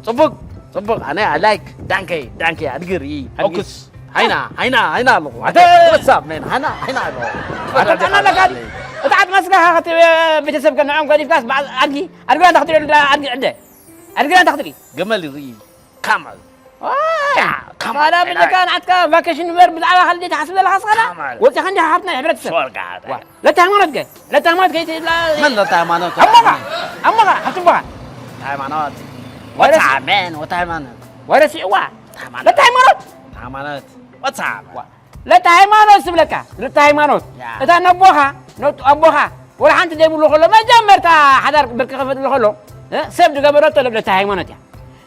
ጽቡቕ፣ ጽቡቕ። ኣነ፣ I like። ዳንከ፣ ዳንከ፣ ኣድግር፣ ይ፣ ኣድግር። ኦክስ። ሃይና፣ ሃይና፣ ሃይና ኣለኹ። ኣተ- ወሳ፣ መን? ሃና፣ ሃይና ኣለኹ። ኣተ ጣና ኣለካ ድዩ? እታ ዓድ መስጋኻ ከት-፣ ቤተሰብ ከ ንዕኦም ገዲፍካስ በዓል ኣድጊ፣ ኣድግራ እንታይ ክትሪኦ እንዳ ኣድጊ ዕደ? ኣድግራ እንታይ ክትርኢ? ገመል ይርኢ። ካመል። ዋይ! ያ፣ ካመል። ካላ ብለካ ንዓትካ ቫኬሽን እምበር ብዛዕባ ካልእ ዘይትሓስብ ዘለኻ ስኻ ዳ? ካመል። ወጺኻ እንዲኻ ሃብትና ሕብረተሰብ። ሶል ጋር። ዋ፣ ለታ ሃይማኖት ገ? ለታ ሃይማኖት ከይትብላ መን ለታ ሃይማኖት? ኣሞኻ! ኣሞኻ! ሃብቲ ኣሞኻ! ሃይማኖት። ወረስ- ወታ መን? ወታ ሃይማኖት። ወረስ ይዋ! ሃይማኖት። ለታ ሃይማኖት! ሃይማኖት። ወታ ዋ፣ ለታ ሃይማኖት ስብለካ፣ ለታ ሃይማኖት። ያ። እታ ነቦኻ፣ ኖ-፣ ኣቦኻ፣ ወላ ሓንቲ ዘይብሉ ከሎ፣ መጀመርታ ሓዳር ብርኪ ክፈትሉ ከሎ፣ እ፣ ሰብ ዝገበረቶ ለታ ሃይማኖት እያ።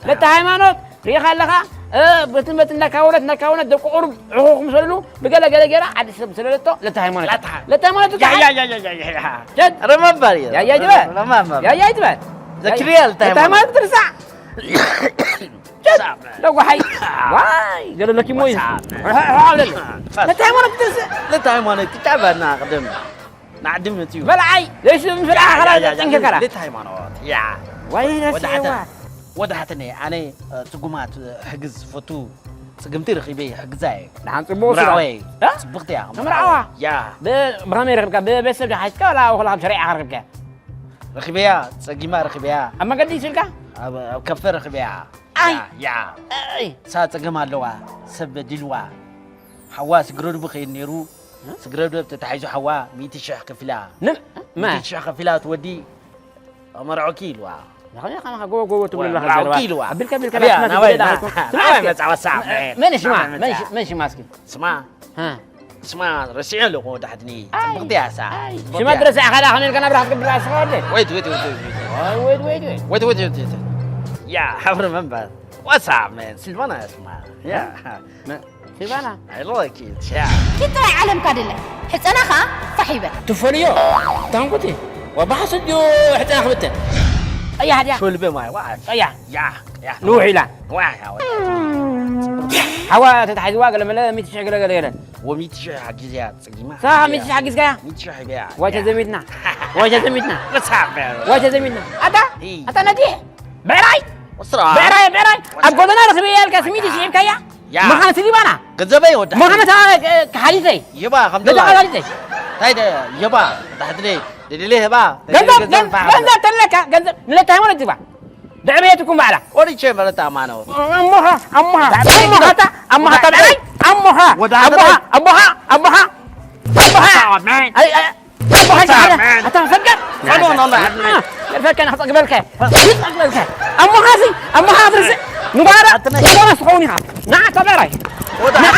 ለታ ሃይማኖት ርኢኻ ኣለኻ፣ እ፣ በትን በትን እናካወነት፣ እናካወነት፣ ደቂ ቁሩብ ዕኹኽ ምስ በሉ፣ ብገለ ገለ ገይራ ዓዲ ሰብ ዝሰደደቶ ለታ ሃይማኖት እያ። ለታ። ለታ ሃይማኖት ያ፣ እያ። ያ፣ ያ፣ ያ፣ ያ፣ ያ። ጀድ። Remember you። ያ፣ ያ፣ ይበል። Remember። ያ፣ ያ፣ ይበል። The clear ለታ ለታ ሃይማኖት። ሃይማኖት ትርሳዕ። ጀድ። ሳብ። ደጓሓይ። ዋይ፣ ገለ ለኪሞ እዩ። ሳብ። ርሓ፣ ርሓ፣ ለለ። ፈስ። ለታ ሃይማኖት ትርሳዕ። ለታ ሃይማኖት ትጫባና ቅድም። ንዓዲ መፅዩ። በልዓይ፣ ዘይስብ ምስላ ያ፣ ኸላ ያ፣ ያ፣ ያ፣ ጠንኪርካ ዳ። ልት ሃይማኖት፣ ያ። ወይ ወደ ረሲዕዋ። ሓተ-፣ ወደ ሓተነ፣ ኣነ፣ እ፣ ጽጉማት፣ እ፣ ሕግዝ ፈቱ፣ ጽግምቲ ረኺበ ይሕግዛ እየ። ደሓን ጽቡቕ ስራሕ። ምራወይ፣ እ? ጽብቕቲ እያ። ተምርዓዋ? ያ። ብ-፣ ብኸመይ ረኺብካ? ብቤተሰብ ዲኻ ሓቲትካ ዋላ ኣብ ኸላ ካብ ሸሪዓ ረኺብካ? ረኺበያ፣ ጸጊማ ረኺበያ። ኣብ መገዲ ስልካ? ኣብ፣ ኣብ ካፈ ረኺበያ። ኣይ! ያ፣ ያ። ኣይ! እሳ ጸገም ኣለዋ፣ ሰብ በዲልዋ። ሓዋ ስግረዱ ብኸይድ ነይሩ፣ እ? ስግረዱ ተታሒዙ ሓዋ ሚእቲ ሽሕ ከፊላ። ንም-፣ መ-፣ ሚእቲ ሽሕ ከፊላ ትወዲ ኣመርዖኪ ኢልዋ። ንኸመይ ከማኻ ጎቦ ጎቦ ትብል ኣለኻ ወ-፣ ዘረባ? ኣቢልካ፣ ኣቢልካ ኣቢያ፣ ናትና ናባይ፣ ትብል ና-፣ ኣለኻ። ስማ ናባይ እስኪ። መጻ ወሳ፣ መ-፣ መ-፣ መን ሽማ? ናባይ መን መጻ። ሽ-፣ መን ሽማ እስኪ? ስማ። ሃ። ስማ፣ ረሲዐ ኣለኹ ወዳሕትኒ። ኣይ፣ ጽብቕቲ እያ እሳ። ኣይ። ጽብቕቲ ሽማ እያ። ድረስ ኢኻ ደኣ ከመይ ኢልካ ናብ ራሕቲ ክትብል ኣስኻ ወደ? ወይት፣ ወይት፣ ወይት፣ ወይት። ኣይ፣ ወይት፣ ወይት፣ ወይት። ወይት፣ ወይት፣ ወይት፣ ወይት። ያ፣ ሓብሪ መንበር። What's up, man? Silvana is mine. Yeah. ሲልቫና I like it. Yeah. ኪድ ጥራይ ዓለምካ ድለ ሕፀና ኸዓ ፋሕ ይበል ትፈልዮ ታንኩቲ ወባሓ ስድዮ ሕፀና ክብተን ቀያሕ ድያ Should be my wife. ቀያሕ Yeah. Yeah. ንውሕ ኢላ Why? How? ሓዋ ተታሒዝዋ ገለመለ ሚት ሽሕ ገለገለ ገለ Well, meet you. I give you a thing. ሳ ሚት ሽሕ ሓጊዝካያ Meet you. Yeah. ወይ ተዘሚትና ወይ ተዘሚትና What's up, man? ወይ ተዘሚትና ኣታ Hey. ኣታ ነዲሕ ብዕራይ What's up? ብዕራይ ብዕራይ ኣብ ጎደና ረኽበያ ኢልካ ስሚት ሽሒብካያ ያ። መኻነ ስሊባና ገንዘበይ ወዳ መኻነ ሓሊተይ ይባ ከም ገዛ ደላ ሓሊተይ ታይደ ይባ ታሕትለ ደድለ ህባ ገንዘብ ገንዘብ ተለካ ገንዘብ ንለታ ሃይማኖት ትባ ብዕብየትኩም ባዕላ ወዲቼ መረታ ማነው ኣሞኻ ኣሞኻ ኣሞኻ ኣሞኻ ተብዐይ ኣሞኻ ወዳ ኣቦኻ ኣቦኻ ኣቦኻ ኣቦኻ ኣይ ኣይ ኣቦኻ ኣታ ፈቀድ ፈኖ ነው ፈቀድ ክጸግበልከ ክጸግበልከ ኣሞኻ ሲ ኣሞኻ ትርስእ ንጓራ ንጓራ ትኸውን ኢኻ ንዓ ተበራይ ወዳ ንዓ